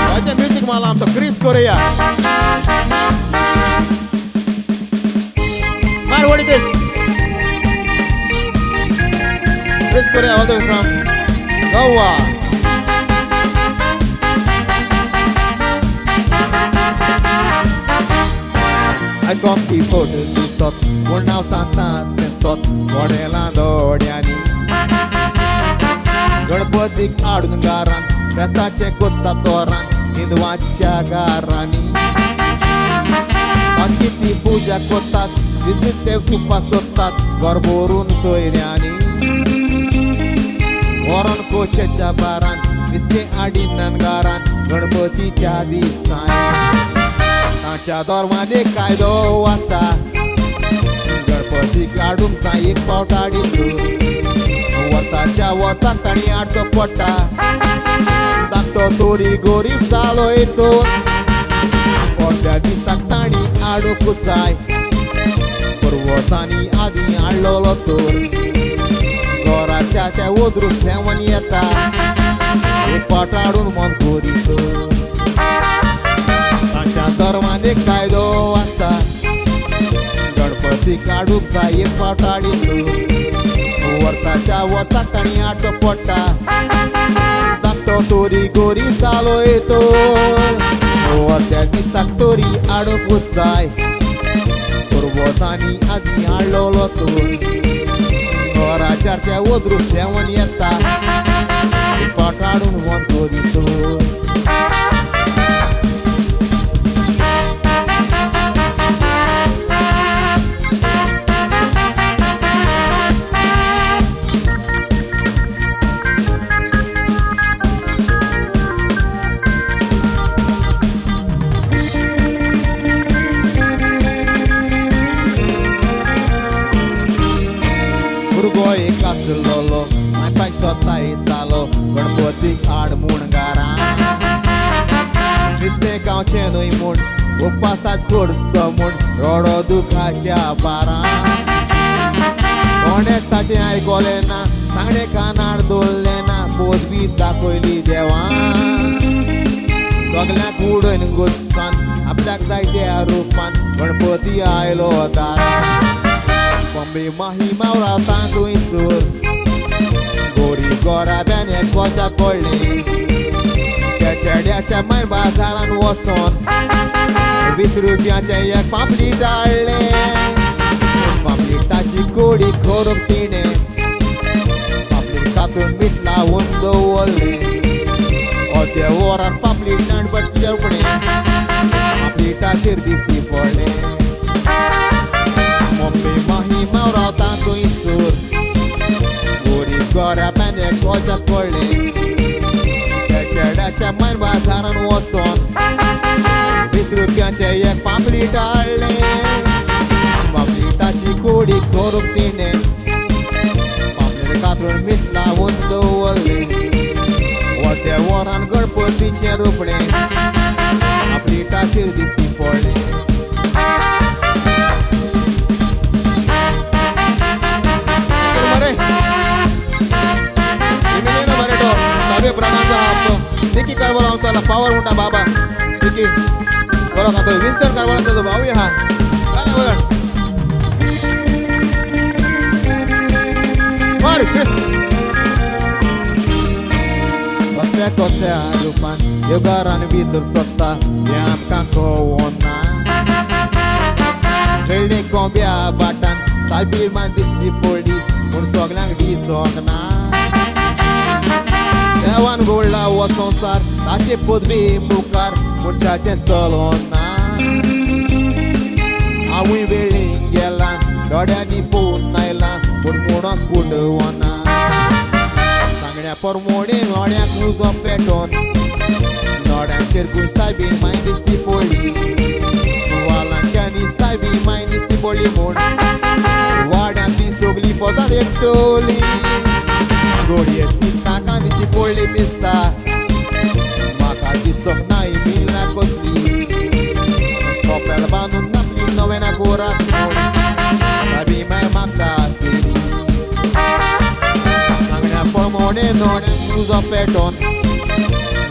हाचें म्युजीक मारला आमचो क्रिस कोरिया. मार वडी Chris. Chris Correa all the way from Goa. I come ती फोटो दिसत पूण हांव सांगता तें सत गोडेला दोड्यांनी गणपतीक हाडून घरान फेस्ताचें कोत्ता तोरान हिंदवाच्या घरांनी बाकी ती पुजा कोत्तात दिसून ते उपास दवरतात घर भरून सोयऱ्यांनी व्हरोन कोशेच्या बारान नुस्तें हाडिनान घरान गणपतीच्या दिसांनी. तांच्या धर्मान एक कायदो आसा गणपतीक हाडूंक जाय एक फावट हाडिल्लो वर्साच्या वर्साक तांणी हाडचो पडटा. धाकटो तोरी गोरीब जालो हितून पोटल्या दिसाक तांणी हाडूंकूच जाय पुर्वजांनी आदीं हाडलेलो तर घराच्या त्या ओद्रूस देंवन येता एक फावट हाडून मन करीत. तांच्या धर्मान एक कायदो आसा गणपतीक हाडूंक जाय एक फावट हाडिल्लो वर्साच्या वर्साक तांणी हाडचो पडटा. धाकटो तोरी गोरीब जालो येतो अर्द्या दिसाक तोरी हाडूंकूच जाय पुर्वजांनी आदीं हाडलेलो तर घराच्या त्या ओद्रूस देंवन येता एक फावट हाडून मन करीत. भुरगो एक आसलेलो माय पायक सोता येतालो गणपतीक हाड म्हूण घरान. साज करचो म्हूण रडो दुखाच्या बारां. कोणेच ताचें आयकलें ना, सांगणें कानार दवरलें ना, पोदवी दाखयली देवान. सगल्यांक उडयन घुसपान आपल्याक जाय त्या रुपान गणपती आयलो दारान. बॉम्बे माही मावरातां थंयसर गोरी गोराब्यान एकवचा पडलें. त्या चेड्याच्या माय बाजारान वचोन 20 रुपयाचें एक पांपलीट हाडलें. पांपलिटाची कोडी करूंक तिणें पांपलीट कातून मीठ लावन दवरलें. अर्द्या वरान पांपलीट गणपतीच्या रुपणें पांपलिटाचेर दिश्टी पडलें. मम्मी माही मावरावता थंयसर गोरी गोराब्यान एकवचा पडलें. त्या चेड्याच्या माय बाजारान वचोन 20 रुपयाचें एक पांपलीट हाडलें. पांपलिटाची कोडी करूंक तिणें पांपलीट कातरून मीठ लावन दवरलें. अर्द्या वरान गणपतीचें रुपणें पांपलिटाचेर दिश्टी पडलें. निकी कारवाल आमचो पावर म्हणटा बाबा निकी बरो खातो. विन्सन कारवालाचो भावूय आहा. कसल्या कसल्या रुपान देवघरान भितर सोदता हें आमकां कळना. खेळणी कोंब्या बाटान सायबीर मान दिश्टी पडली पूण सगल्यांक दिसोंक ना. देवान घोळ्ळा हो संवसार ताचे पदवी मुखार मनशाचें चलोना. हांवूय वेळींग गेलां थोड्यांनी पळोवन आयलां पूण म्हणून कुटवना. सांगण्या परमोणे नोड्याक उजो पेटोवन नोड्यांचेर खंय सायबीन माय दिश्टी पडली. वालांक्यांनी सायबीन माय दिश्टी पडली म्हूण वाड्यांतली सगली पोजां एकटोली. गोडयेंतली तांकां दिश्टी पडली दिसता म्हाका दिसोंक ना मिला कसली. कपेल बांदून आपली नव्यान कोरात म्हूण सायबी माय म्हाका आसतली. सांगण्या पळमोणे नोड्यांक उजो पेटोवन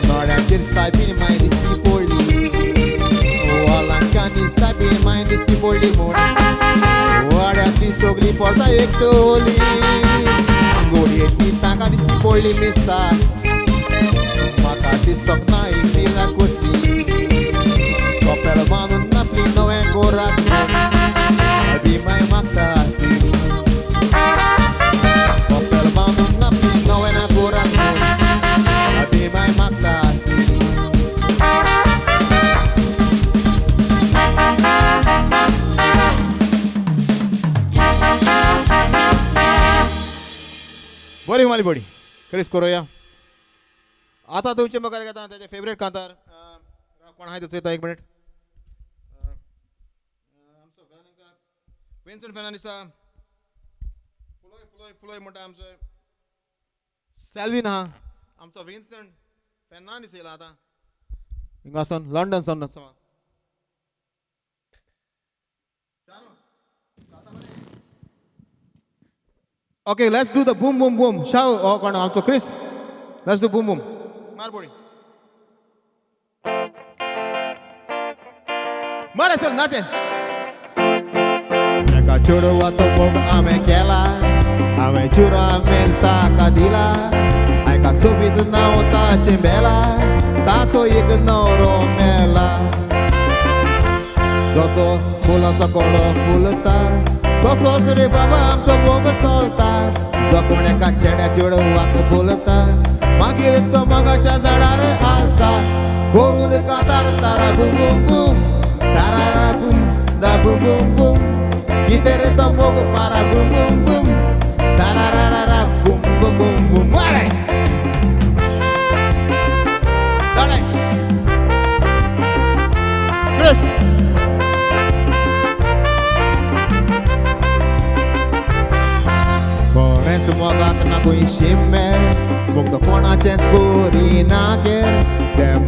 नोड्यांचेर सायबीन माय दिश्टी पडली. वालांक्यांनी सायबीन माय दिश्टी पडली म्हूण वाड्यांतली सगली पोरसां एकटोली. गोडयेंतली तांकां दिश्टी पडली मिस्ता म्हाका दिसोंक ना मिला कसली. कपेल बांदून आपली नवें गोरात म्हूण सायबी माय म्हाका आसतली. कपेल बांदून आपली नवें गोरात म्हूण सायबी माय म्हाका आसतली. बरी माली बडी क्रिस करूया. आतां तुमचे मुखार घेता ताचे फेवरेट कांतार. कोण आहा चोयता एक मिनीट. आमचो विन्सन फेर्नांडीस आहा. फुलोय फुलोय फुलोय म्हणटा आमचो सेल्वीन आहा. आमचो विन्सन फेर्नांडीस येयला आतां हिंगासून लंडन सावन. Okay, let's do the boom boom boom. Shao, oh, कोण आमचो Chris. Let's do boom boom. मार बोडी. मार असेल नाचे. एका चेडवाचो मोग हांवें केला, हांवें जुरामेंत ताका दिला. एका सोबीत नांव ताचें बेला, ताचो एक न्हवरो मेला. जसो फुलांचो कोडो फुलता तसोच रे बाबा आमचो मोग चलता. जो कोण एका चेड्या चेडवाक बोलता मागीर तो मोगाच्या झाडार हालता. करून कातार तारा बूम बूम बूम तारा बूम दा बूम बूम बूम कितें रे तो मोग पारा बूम बूम बूम तारा रा boom boom boom boom. Chris. कोणेच मोगाक ना खंय शिमे मुक्त कोणाचेंच करिना केर. तें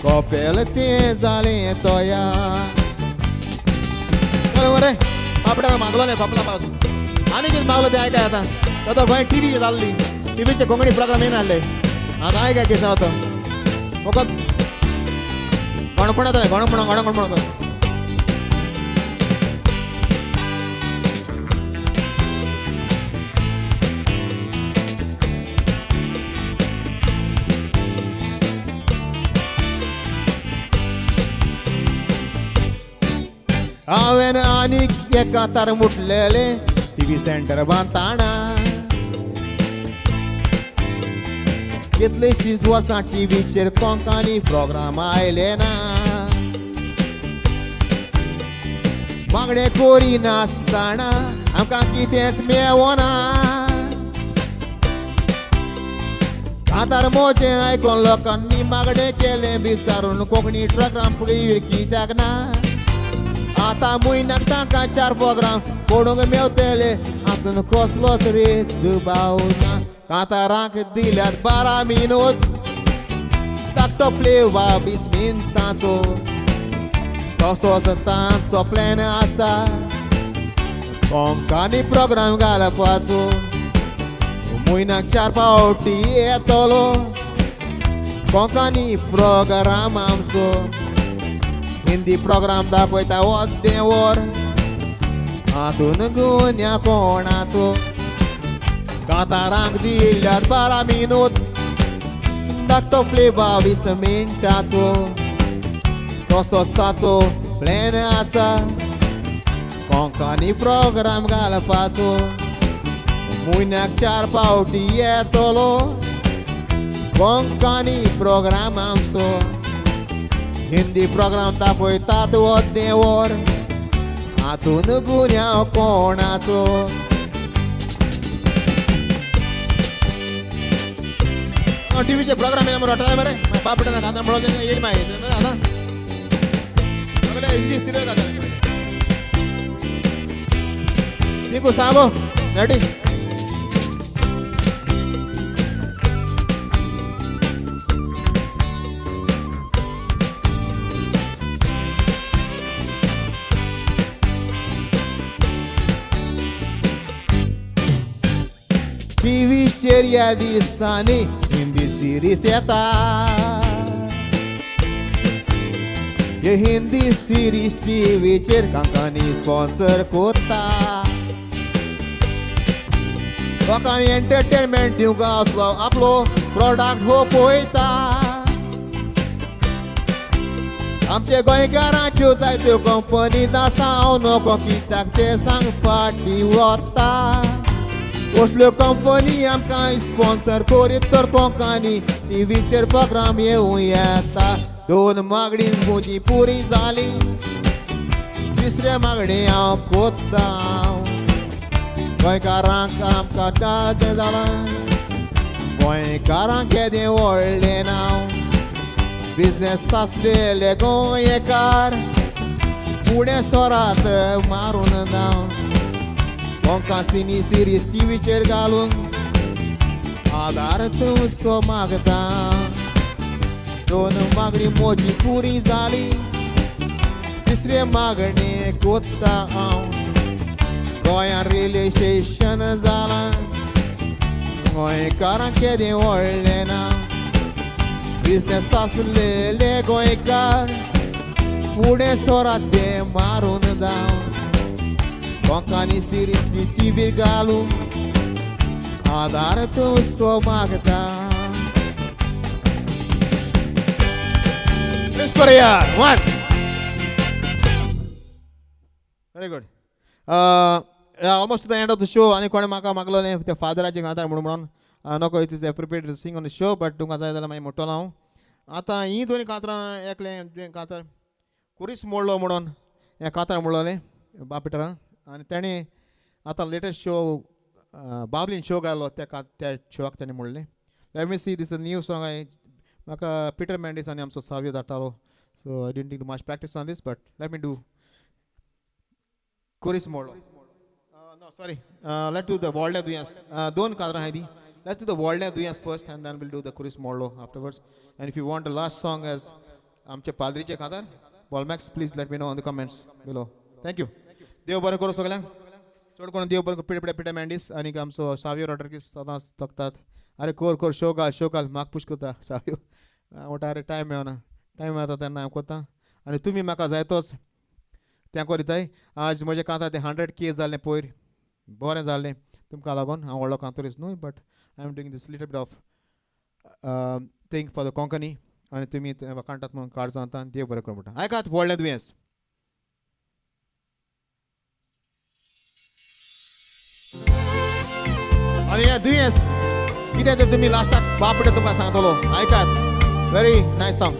कपेल तें जालें तया. मरे बापड्यान मागलो न्ही कपला पास आनी कितें मागलो तें आयकाय आतां. आतां गोंय टिवी जाल्ली, टिवीचे कोंकणी प्रोग्राम येयना आसले. आतां आयकाय कितें आतां फकत गणपण येता, गणपण गणपण म्हणून. हांवें आनीक एका तार मुटलेलें टिवी सेंटर बांदताना. कितलींशींच वर्सां टिवीचेर कोंकणी प्रोग्राम आयले ना. मागणें करिनासतना आमकां कितेंच मेवना. कांतार मोजें आयकोन लोकांनी मागणें केलें विचारून कोंकणी प्रोग्राम फुडें कित्याक ना. आतां म्हयन्याक तांकां 4 प्रोग्राम पळोवंक मेवतले, हातून कसलोच रे दुबाव ना. कांतारांक दिल्यात 12 मिनूत, धाकटो प्ले वा 20 मिनटांचो, तसोच तांचो प्लॅन आसा कोंकणी प्रोग्राम घालपाचो. म्हयन्याक 4 फावटी येतलो कोंकणी प्रोग्राम आमचो. हिंदी प्रोग्राम दाखयता वद्दें वर, हातून गुन्या कोणाचो. कांतारांक दिल्यार 12 मिनूत, धाकटो प्ले 22 मिनटांचो, तसोच ताचो प्लॅन आसा कोंकणी प्रोग्राम घालपाचो. म्हयन्याक 4 फावटी येतलो कोंकणी प्रोग्राम आमचो. हिंदी प्रोग्राम दाखयतात वद्दें वर, हातून गुन्यांव कोणाचो. टिवीचे प्रोग्राम येयला मरे, रटले मरे बापड्यान कांतार म्हणून येयली मागीर. आतां सगळे हिंदी सिरियल घातले. निकू सांगो रेडी. टिवीचेर ह्या दिसांनी हिंदी सिरीज येता. हे हिंदी सिरीज टिवीचेर कांकांनी स्पॉन्सर कोता. लोकांनी एंटरटेनमेंट दिवंक आसलो आपलो प्रोडक्ट हो पळयता. आमचे गोंयकारांच्यो जायत्यो कंपनी ना हांव नको कित्याक ते सांग फाटी वता. कसल्यो कंपनी आमकां स्पॉन्सर करीत तर कोंकणी टिवीचेर प्रोग्राम येवं येता. 2 मागणी म्हजी पुरी जाली, तिसरे मागणी हांव कोत्ता. गोंयकारांक आमकां ताजें जालां, गोंयकारांक केदें व्हडलें नांव. बिजनेस आसलेले गोंयकार फुडें सोरात मारून धांव. कोंकणी सिनी सिरीज टिवीचेर घालून आदार तुमचो मागता. 2 मागणी म्हजी पुरी जाली, तिसरे मागणी कोत्ता हांव. गोंयांत रेल्वे स्टेशन जालां, गोंयकारांक केदें व्हडलें ना. बिजनेस आसलेले गोंयकार फुडें सोरात ते मारून धांव. कोंकणी सिरीज टिवी घालून आदार तुमचो मागता. Please Korea, 1. Very good. Almost to the end of the show. आनी कोणें म्हाका मागलोलें त्या फादराचें कांतार म्हणून म्हणून नको, it is appropriate to sing on the show, but तुमकां जाय जाल्यार मागीर म्हणटलो हांव. आतां हीं दोनी कांतरां एकलें कांतार कुरीस मोडलो म्हणून हें कांतार म्हणलोलें बापिटरान, आनी तेणें आतां लेटस्ट शो बाबलीन शो घालो त्या शोआक तेणें म्हणलें. Let me see this new song. I म्हाका पिटर मेंडीस आनी आमचो सावयो धाडटालो, so I didn't do much practice on this, but let me do कुरीस मोडलो. No sorry, let do the व्हडलें दुयेंस. 2 कांतरां आहाय ती. Let do the व्हडलें दुयेंस first and then we'll do the कुरीस मोडलो afterwards. And if you want the last song as आमचे पाद्रीचे खातार. Paul Max, please let me know on the comments below. Thank you. देव बरें करूं सगळ्यांक. चड करून देव बरें करूं पिटे पिटे मेंडीस आनी आमचो सावियो रॉड्रिगीस सदांच तकतात. अरे कोर कोर शो घाल, शो घाल, म्हाका पूश करता सावियो. हांव म्हणटा अरे टायम मेळना, टायम मेळता तेन्ना हांव करता आनी तुमी म्हाका जायतोच तें करिताय. आज म्हजें कांतार तें 100K जालें पयर, बरें जालें तुमकां लागून. हांव व्हडलो कांतोरीस न्हय, but I am doing this little bit of thing for the Konkani आनी तुमी तें वाखाणटात म्हणून काळजांत देव बरें करूं म्हणटा. आयकात व्हडलें दुयेंस. आनी हें दुयेंस कितें तें तुमी लास्टाक बापडे तुमकां सांगतलो. आयकात, व्हेरी नायस सॉंग.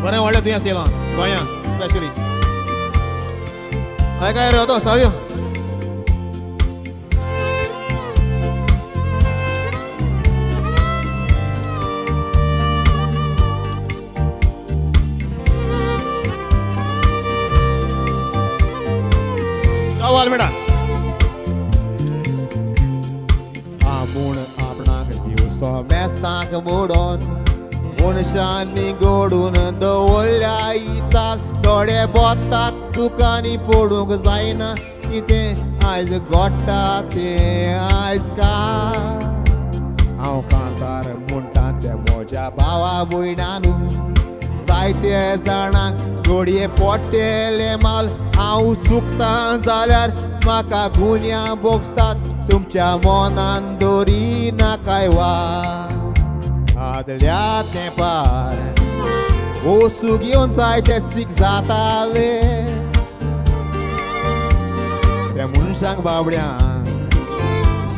बरें व्हडलें दुयेंस येयलां गोंयां स्पेशली. आयकाय रे तो सावयो. चाव आलमेडा. आपूण आपणाक दिवसो मेस्ताक मोडोन मनशांनी गोडून दवरल्या ही चाल. थोडे बोतात दुकानी पडूंक जायना कितें आयज गोडटा तें आयज काल. हांव कांतार म्हणटा तें म्हज्या भावा भयणानू, जायते जाणांक घडये पोटेले माल. हांव चुकतां जाल्यार म्हाका गुन्या भोगसात, तुमच्या मनान दवरी नाकाय वा. आदल्या तेंपार वस्तू घेवन जायते सीक जाताले त्या मनशांक बाबड्यांक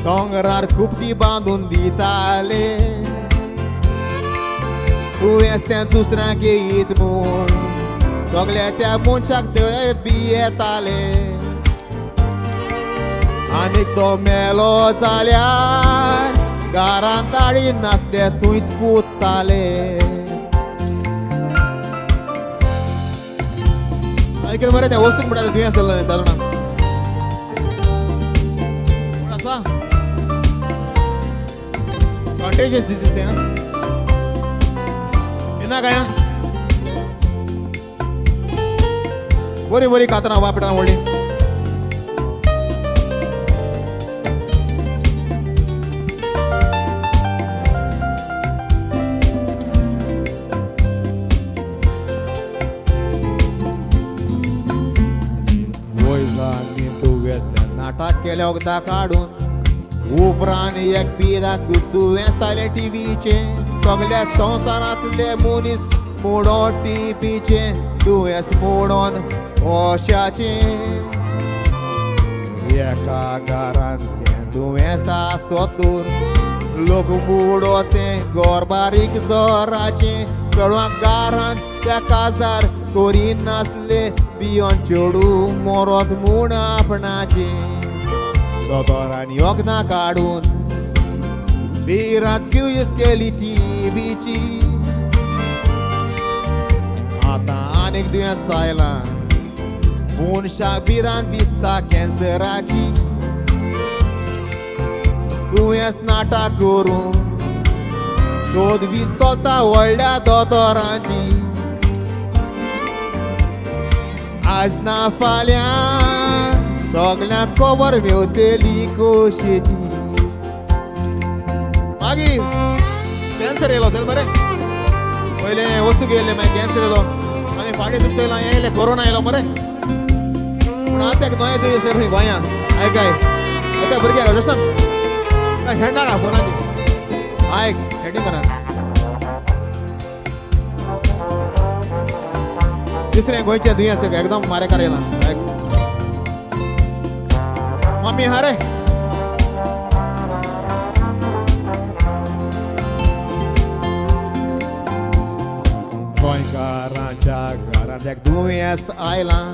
दोंगरार खुपटी बांदून दिताले. तुवें तें दुसऱ्यांक येयत म्हूण सगल्या त्या मनशाक ते भियेताले. आनीक तो मेलो जाल्यार घरांत ताळी नासले थंयच पुताले. आयकलें मरे तें वस्तूक म्हणटा तें दुयेंस जालें जालें ना कोण आसा कॉन्टेजियस डिजीज तें. येना काय बरी बरी कातरां वापटां व्हडली. वयजांनी तुवें नाटक केलें वखदां काडून, उपरांत एक बिराक दुयेंस आयलें टिवीचें. सगल्या संवसारांतले मनीस म्हणून टिवीचें दुयेंस म्हणून ओशाचें. एका घरांत तें दुयेंस आसत लोक मुडो तें गोर बारीक जोराचें. चेडवांक घरांत त्या काजार करिनासले बियोन चेडूं मरत म्हूण आपणाचें. दोतोरांनी वखदां काडून भिरांत क्यूस केली टिवीची. आतां आनीक दुयेंस आयलां मनशाक भिरांत दिसता कॅन्सराची. दुयेंस नाटक करून सोदवीज चलता व्हडल्या दोतोरांची. आज ना फाल्यां सगल्यांक खबर मेवतली कोशेची. मागीर कॅन्सर येयलो चल बरें, पयलें वस्तू येयलें मागीर कॅन्सर येयलो आनी फाटीं तुमचो येयला येयलें कोरोना येयलो मरे. पूण आतां एक नवें दुयेंस येयलें गोंयां. आयकाय आतां भुरग्याक जसन हेडना फोनाची आयक हेडिंग करा. तिसरें गोंयचें दुयेंस एकदम मारेकार येयलां. आयक मम्मी हा रे गोंयकारांच्या घरांत एक दुयेंस आयलां,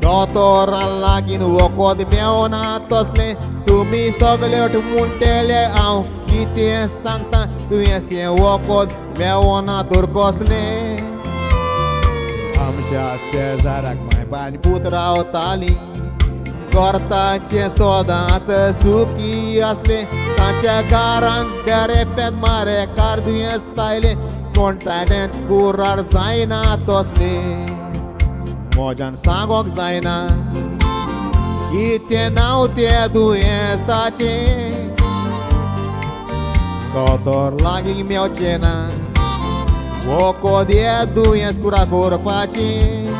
दोतोरां लागीं वखद मेवना तसलें. तुमी सगळे म्हणटले हांव कितें सांगता, दुयेंस हें वखद मेवना तर कसलें. आमच्या शेजाराक माय बायल पूत रावतालीं, करताचें सदांच सुखी आसलें. तांच्या घरांत देरेपेत मारेकार दुयेंस आयलें. कोण कुरार जायना तसले मोजान सांगोक जायना कितें नांव तें दुयेंसाचें दोतोर लागीं मेवचें ना वखद हें दुयेंस कुरा करपाचें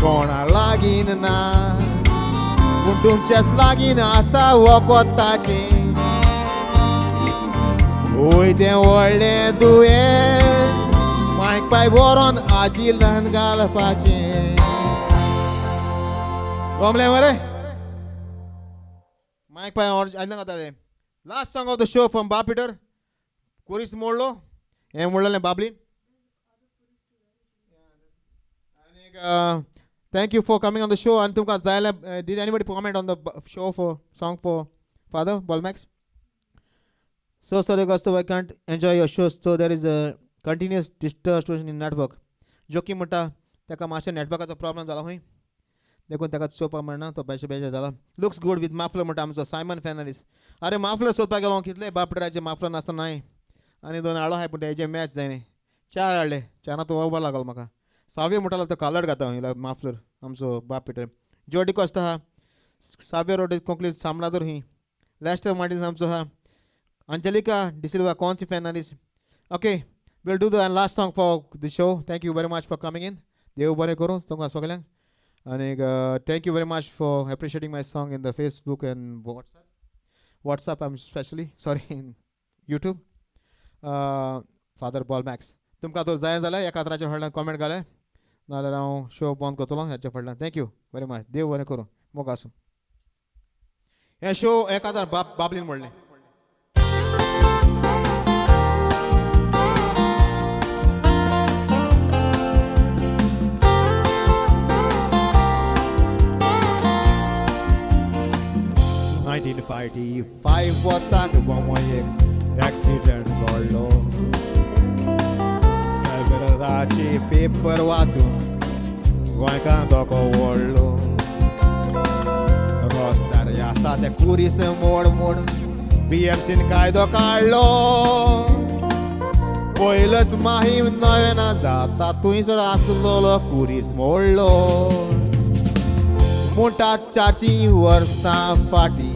कोणा लागीं ना पूण तुमच्याच लागीं आसा वखद ताचें वय तें व्हडलें दुयेंस मायक पाय व्हरोन आजिलान घालपाचें गमलें मरे मायक पाय आयदनां घालताले. Last song of the show from बा पिटर. कुरीस मोडलो हें म्हणलें बाबलीन. आनीक thank you for coming on the show. आनी तुमकां जाय जाल्यार did anybody comment on the show for song for Father Bolmax? So sorry, Gustav, I can't enjoy your shows. So there is a continuous distortion in network. Joki म्हणटा ताका मातशें नेटवर्काचो प्रॉब्लम जाला खंय देखून ताका चोवपाक मेळना तो बेशे बेशे जाला. लुक्स गूड विथ माफलर म्हणटा आमचो सायमन फेर्नांडीस. अरे माफलर सोदपाक गेलो कितले बापड्याचे माफलर नासतना नाय आनी दोन हाडलो आहाय पूण तेजे मॅच जायना. चार हाडले चारां तो उबो लागलो म्हाका. सावय म्हणटालो तो कालर घाता माफलर आमचो बाप पिटर. जोडी कोस्ता आहा सावय रोड कोंकणी सामनादर ही लॅस्टर मार्टिन्स आमचो आहा. Angelica D'Silva, Consi Fernandez. Okay, we'll do the last song for the show. Thank you very much for coming in. देव बरें करूं तुमकां सगल्यांक. आनीक thank you very much for appreciating my song in the Facebook and WhatsApp I'm specially sorry in YouTube. Father Bolmax तुमकां तर जाय जाल्यार एका कातराच्या फाटल्यान कॉमेंट घाले नाजाल्यार हांव शो बंद करतलो ह्याच्या फाटल्यान. Thank you very much. देव बरें करूं. मोग आसूं. हें शो एका कातार बाब बाबलीन म्हणलें. 1955 वर्साक गोमो एक एक्सिडंट घडलो. फेब्राचे पेपर वाचून गोंयकारांक धोको व्हडलो. रस्त्यार आसा ते कुरीस मोड म्हूण बीएमसीन कायदो काडलो. पयलोच माहीम नवें जाता थंयसर आसलेलो कुरीस मोडलो. म्हणटा 400 वर्सां फाटीं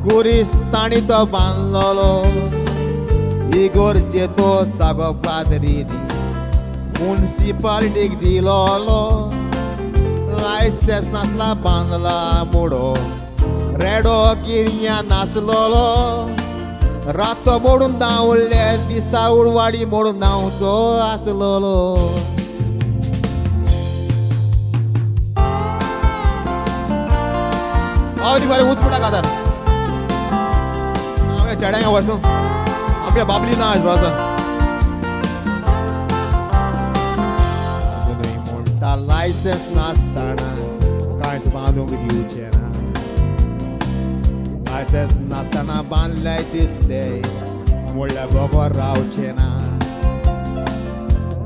कुरीस तांणी तो बांदलेलो. इगोर्जेचो जागो पाद्रीनी मुन्सिपालिटीक दिलोलो. लायसेंस नासला बांदला मुडो रेडो गिरयां नासलोलो. रातचो मोडून धांवले दिसा उडवाडी मोडून धांवचो आसलोलो. हांव बरें ऊंच पुटा कातार हांव चेड्यांक वच न्हू आमच्या बाबली ना आयज वासान. अजुनूय म्हणटा लायसन्स नासतना कांयच बांदूंक दिवचें ना. लायसन्स नासतना बांदल्याय तितले म्हणल्यार बगर रावचें ना.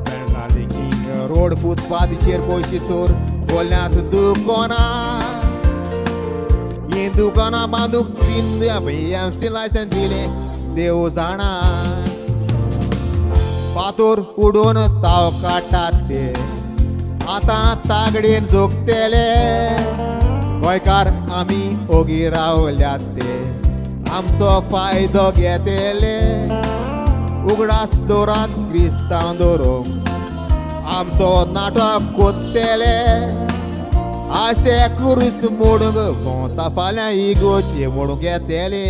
बेंड्रा लिंकींग रोड फुटपाथीचेर पयशे तर गोल्यांत दुकोनां. हीं दुकानां बांदूंक तीन बीएमसी लायसन्स दिलें देव जाणा. फातोर उडोवन ताव काडटात ते आतां तागडेन जोगतेले. गोंयकार आमी ओगी रावल्यात ते आमचो फायदो घेतले. उगडास दवरात क्रिस्तांव दवरूंक आमचो नाटक कोत्तेले. आज ते कुरूस मोडूंक भोंवता फाल्यां इगोचे मोडूंक येतले.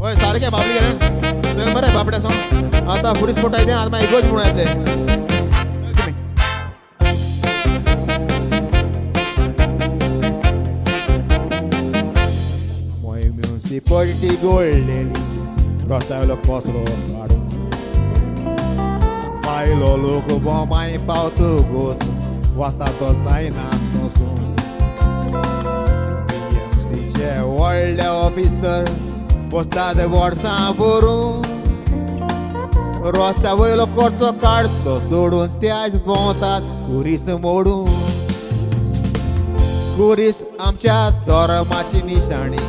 हय सारकें बाबली गेलें बरें बाबड्या सॉंग आतां कुरीस मोडटा तें आतां मागीर इगोज म्हणून येतले. मोय म्युन्सिपालिटी गोळलेली रस्त्या वयलो कचरो काडून पायलो लोक बोमाय पावतकूच वाचताचो जायना सोंसून. बीएमसीचे व्हडले ऑफिसर बसतात वर्सां भरून रस्त्या वयलो कचरो काडचो सोडून ते आयज भोंवतात कुरीस मोडून. कुरीस आमच्या धर्माची निशाणी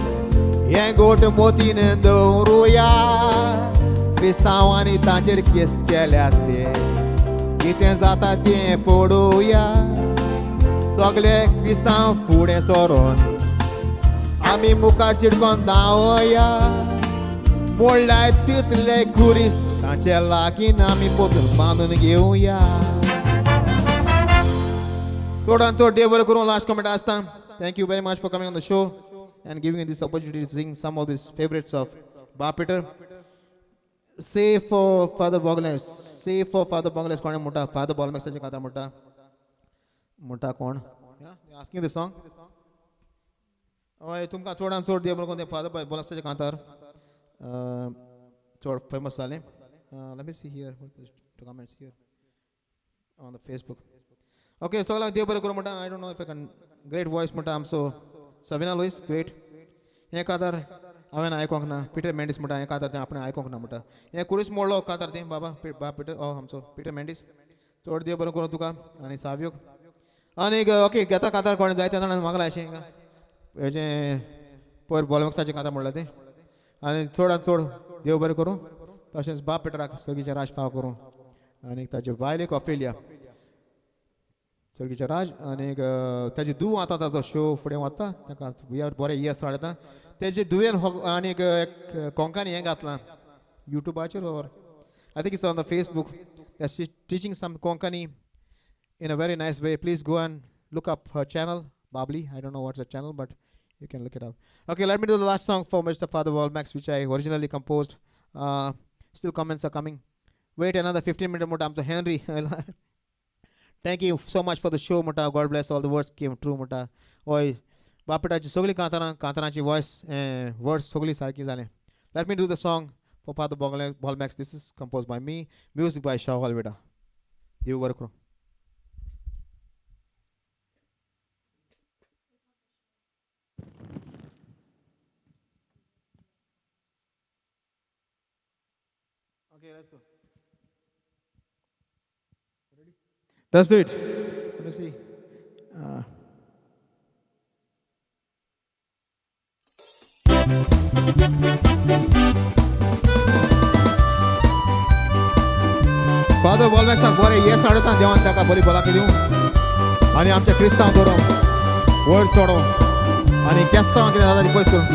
हें गोट मोतीन दवरुया क्रिस्तांवांनी तांचेर केस केल्यात ते कितें जाता तें पळोवया सगळे क्रिस्तांव फुडें सरोन आमी मुखार चिटकोन धांवया म्हणल्यार तितले खुरीस तांचे लागीं आमी पोतून बांदून घेवया. चडान चड देव बरें करूं. लास्ट कमेंट आसता. Thank you very much for coming on the show and giving this opportunity to sing some of this favourites of बा Peter. Save for Father Bogles, save for Father Bogles. कोणें म्हणटा फादर बॉलमॅक्साचे कांतार म्हणटा म्हणटा कोण आस्किंग the song. हय, तुमकां चडान चड देव बरें करूं. फादर बॉलमॅक्साचे कांतार चड फेमस जालें. Let me see here comments here on the Facebook. Okay, सगळ्यांक देव बरें करूं म्हणटा. I don't know if I can. Great voice म्हणटा आमचो सविना लुईस. ग्रेट. हें कांतार हांवें आयकोंक ना. पिटर मेंडीस म्हणटा हें कांतार तें आपणें आयकोंक ना म्हणटा. हें कुरीस मोडलो कांतार तें बाबा बा पिटर आमचो पिटर मेंडीस. चड देव बरें करूं तुका आनी सावयोक. आनी ओके घेता कांतार कोणें जायते जाणां मागलां अशें हेजें पयर बॉलमॅक्साचें कांतार म्हणलां तें. आनी चडान चड देव बरें करूं. तशेंच बाप पिटराक सर्गीचें राज फाव करूं आनी ताजे बायलेक ऑफेलिया सर्गीचें राज. आनी ताजी धूव आतां ताजो शो फुडें वता, ताका बरें येस मेळटा. तेजे धुवेन आनी एक कोंकणी हें घातलां युट्यूबाचेर or I think it's on the Facebook. Teaching some Konkani in a very nice way. Please go and look up her channel, Babli. I don't know what's the channel, but you can look it up. Okay, let me do the last song for Mr. Father Bolmax, which I originally composed. Still comments are coming. Wait another 15 minutes more. I'm so Henry. Thank you so much for the show, म्हणटा. God bless, all the words came true, म्हणटा. हय, बापटाची सगळी कांतारां कांतारांची वॉयस वर्ड्स सगळी सारकी जालें. Let me do the song for Father Bolmax. This is composed by me, music by Shaw Alveda. देव बरें करूं. Okay, let's do. Ready? Let's do it. Let me see. Father बॉलमॅक्साक बरें येस हाडता देवान ताका बरी भलायकी दिवं आनी आमच्या क्रिस्तांव दवरूं वयर चडोवं आनी केस्तांव कितें जाता ती पयस करूं.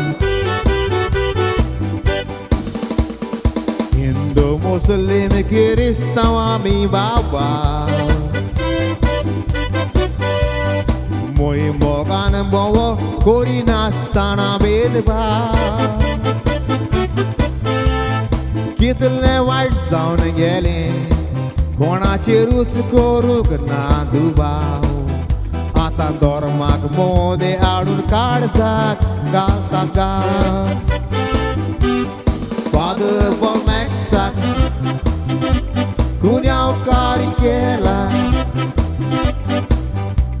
हिंदू मुस्लीम क्रिस्तांव आमी बाबा मोय मोगान भोंवो करिनासतना भेदभाव कितलें वायट जावन गेलें कोणाचेरूच करूंक ना दुबाव आतां धर्माक मोदे हाडून काळजाक घालता गांव. फादर बॉलमॅक्साक गुन्यांवकार केला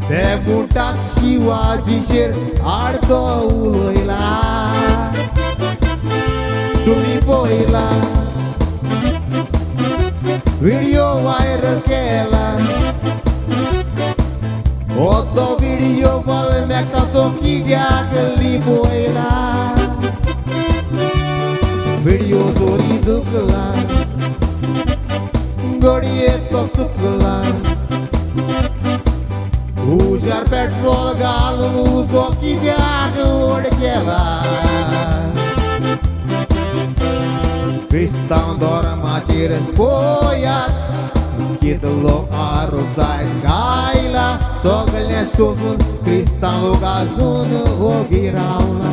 ते म्हणटात शिवाजीचेर आडतो उलयला तुमी पळयला व्हिडिओ व्हायरल केला हो तो व्हिडिओ बॉलमॅक्साचो कित्याक लिपयला व्हिडिओ चोरी दुखला घडये तो चुकला उजार पेट्रोल घालून उजो कित्याक व्हड केला क्रिस्तांव धर्माचेर पळयात कितलो आरोप जायत गायला सगळें सोसून क्रिस्तांव लोक आजून ओगी रावला.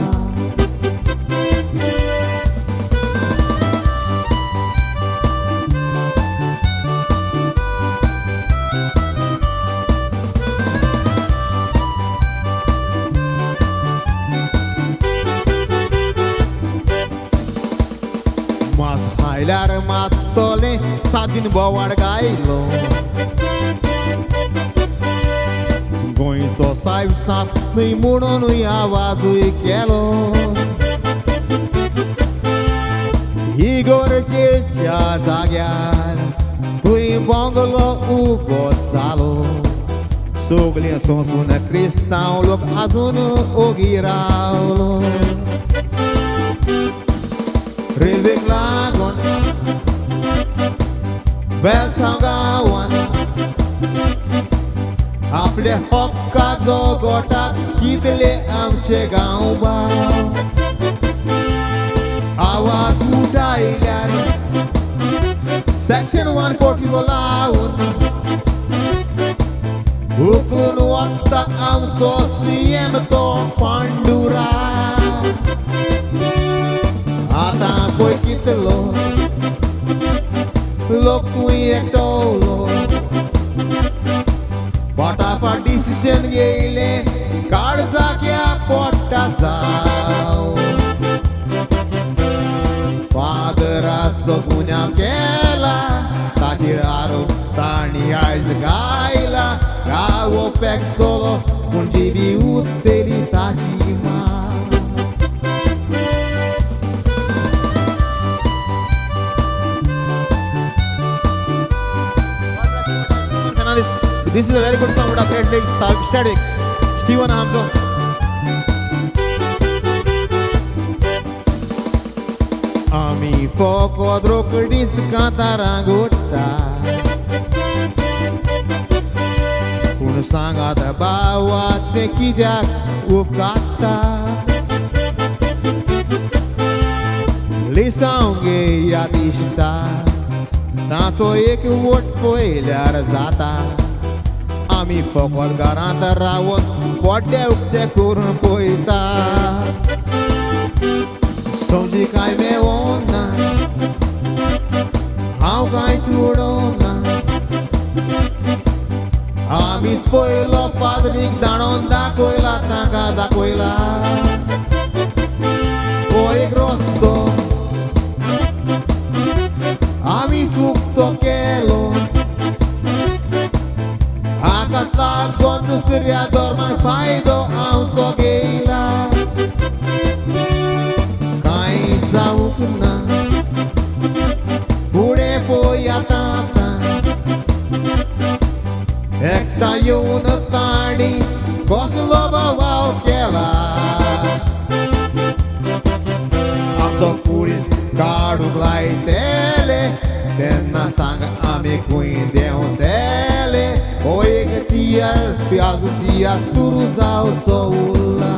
मास आयल्यार मात्तलें सादीन बोवाळ गायलो गोंयचो सायब सात न्हय म्हणूनय आवाजूय केलो इगोर्जेच्या जाग्यार थंय बंगलो उबो जालो सगळें सोंसून क्रिस्तांव लोक आजून ओगी रावलो. रेल्वेक लागून वेलसांव गांवान आपले हक्काचो गोटात कितले आमचे गांव भाव आवाज उठायल्यार सेक्शन 144 लावन उखलून वता आमचो सीएम तो पांडुरा. आतां पळय कितलो लोक तूं एकटोलो फाटाफाट डिसिशन घेयलें काळजाक्या पोटा जाव फादराचो गुन्यांव केला ताचेर आरोप तांणी आयज गायला गांव पेकतलो पूण जिबी उरतली ताची मा. This is a very good song with a great lyrics, static. Steven Hamzo. आमी फकत रोकडीच कांतारां गोडटा पूण सांगात बावा तें कित्याक उपकारता लिसांव घेया दिसता ताचो एक वोट पळयल्यार जाता. आमी फकत घरांत रावन पोड्डे उक्ते करून पळयता समजी कांय मेवना हांव कांयच उडोवना आमीच पयलो पाद्रीक दाणोन दाखयला तांकां दाखयला हो एक रस्तो आमीच उक्तो केलो आकाश लागून दुसऱ्या धर्मान फायदो आमचो घेयला कांय जावंक ना फुडें पळयात आतां एकदां येवन तांणी कसलो बोवाळ केला आमचो पुलीस काडूंक लायतले तेन्ना सांग आमी खंय देंवतले हो एक तियात्र आजून तियात्र सुरू जावचो उरला.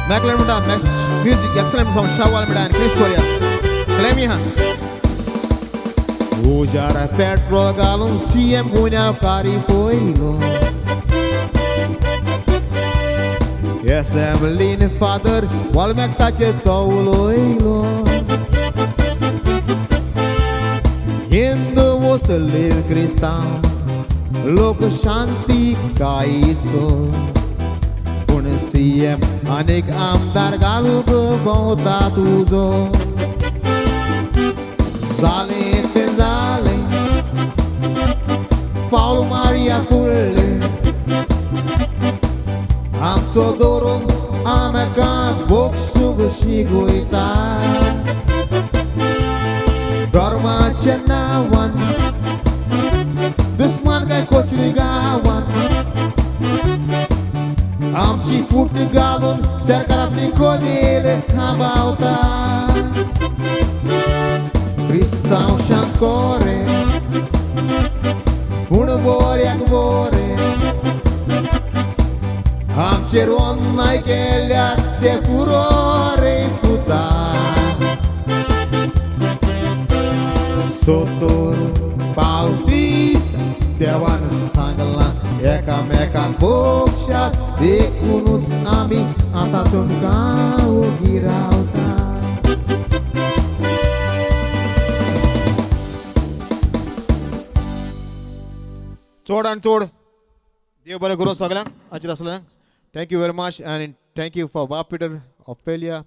Macklin Munda, next music excellent from Shawal Munda and Chris Correa. Clemiha. Ujar petrol घालून सीएम गुन्यांवकारी पयलो एसेंब्लीन फादर वॉलमॅक्साचेर तो उलयलो हिंदू मुस्लीम क्रिस्तांव लोक शांती कायचो पूण सीएम आनीक आमदार घालूंक भोंवता तुजो जालें तें जालें पावल मारया फुडलें आमचो दवरून आमकां बोक्षूंक शिकयता धर्माच्या नांवान दुस्मान काय कोचरी गांवान आमची फूट घालून सरकारांतली कोदेल सांबाळता क्रिस्तांव शांत कोरे पूण बोऱ्याक बोरे आमचेर अन्याय केल्यार ते पुरो रे पुता 70 पावतीस देवान सांगलां एकामेकांक बक्षात देखुनूच आमी आतां तुमकां ओगी रावता. चड आनी चड देव बरें करूं सगळ्यांक हाचेर आसल्यांक. Thank you very much and thank you for Bob Peter Ophelia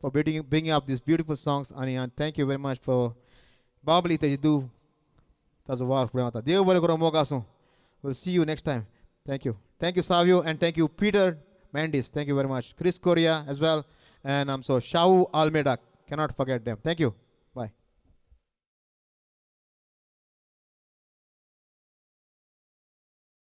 for bringing up these beautiful songs आनी thank you very much for Babli तेजी धूव ताजो वावर फुडें वता. देव बरें करूं, मोग आसूं. We'll see you next time. Thank you. Thank you, Savio, and thank you, Peter Mendes. Thank you very much. Chris Correa as well. And so Shau Almeida. Cannot forget them. Thank you.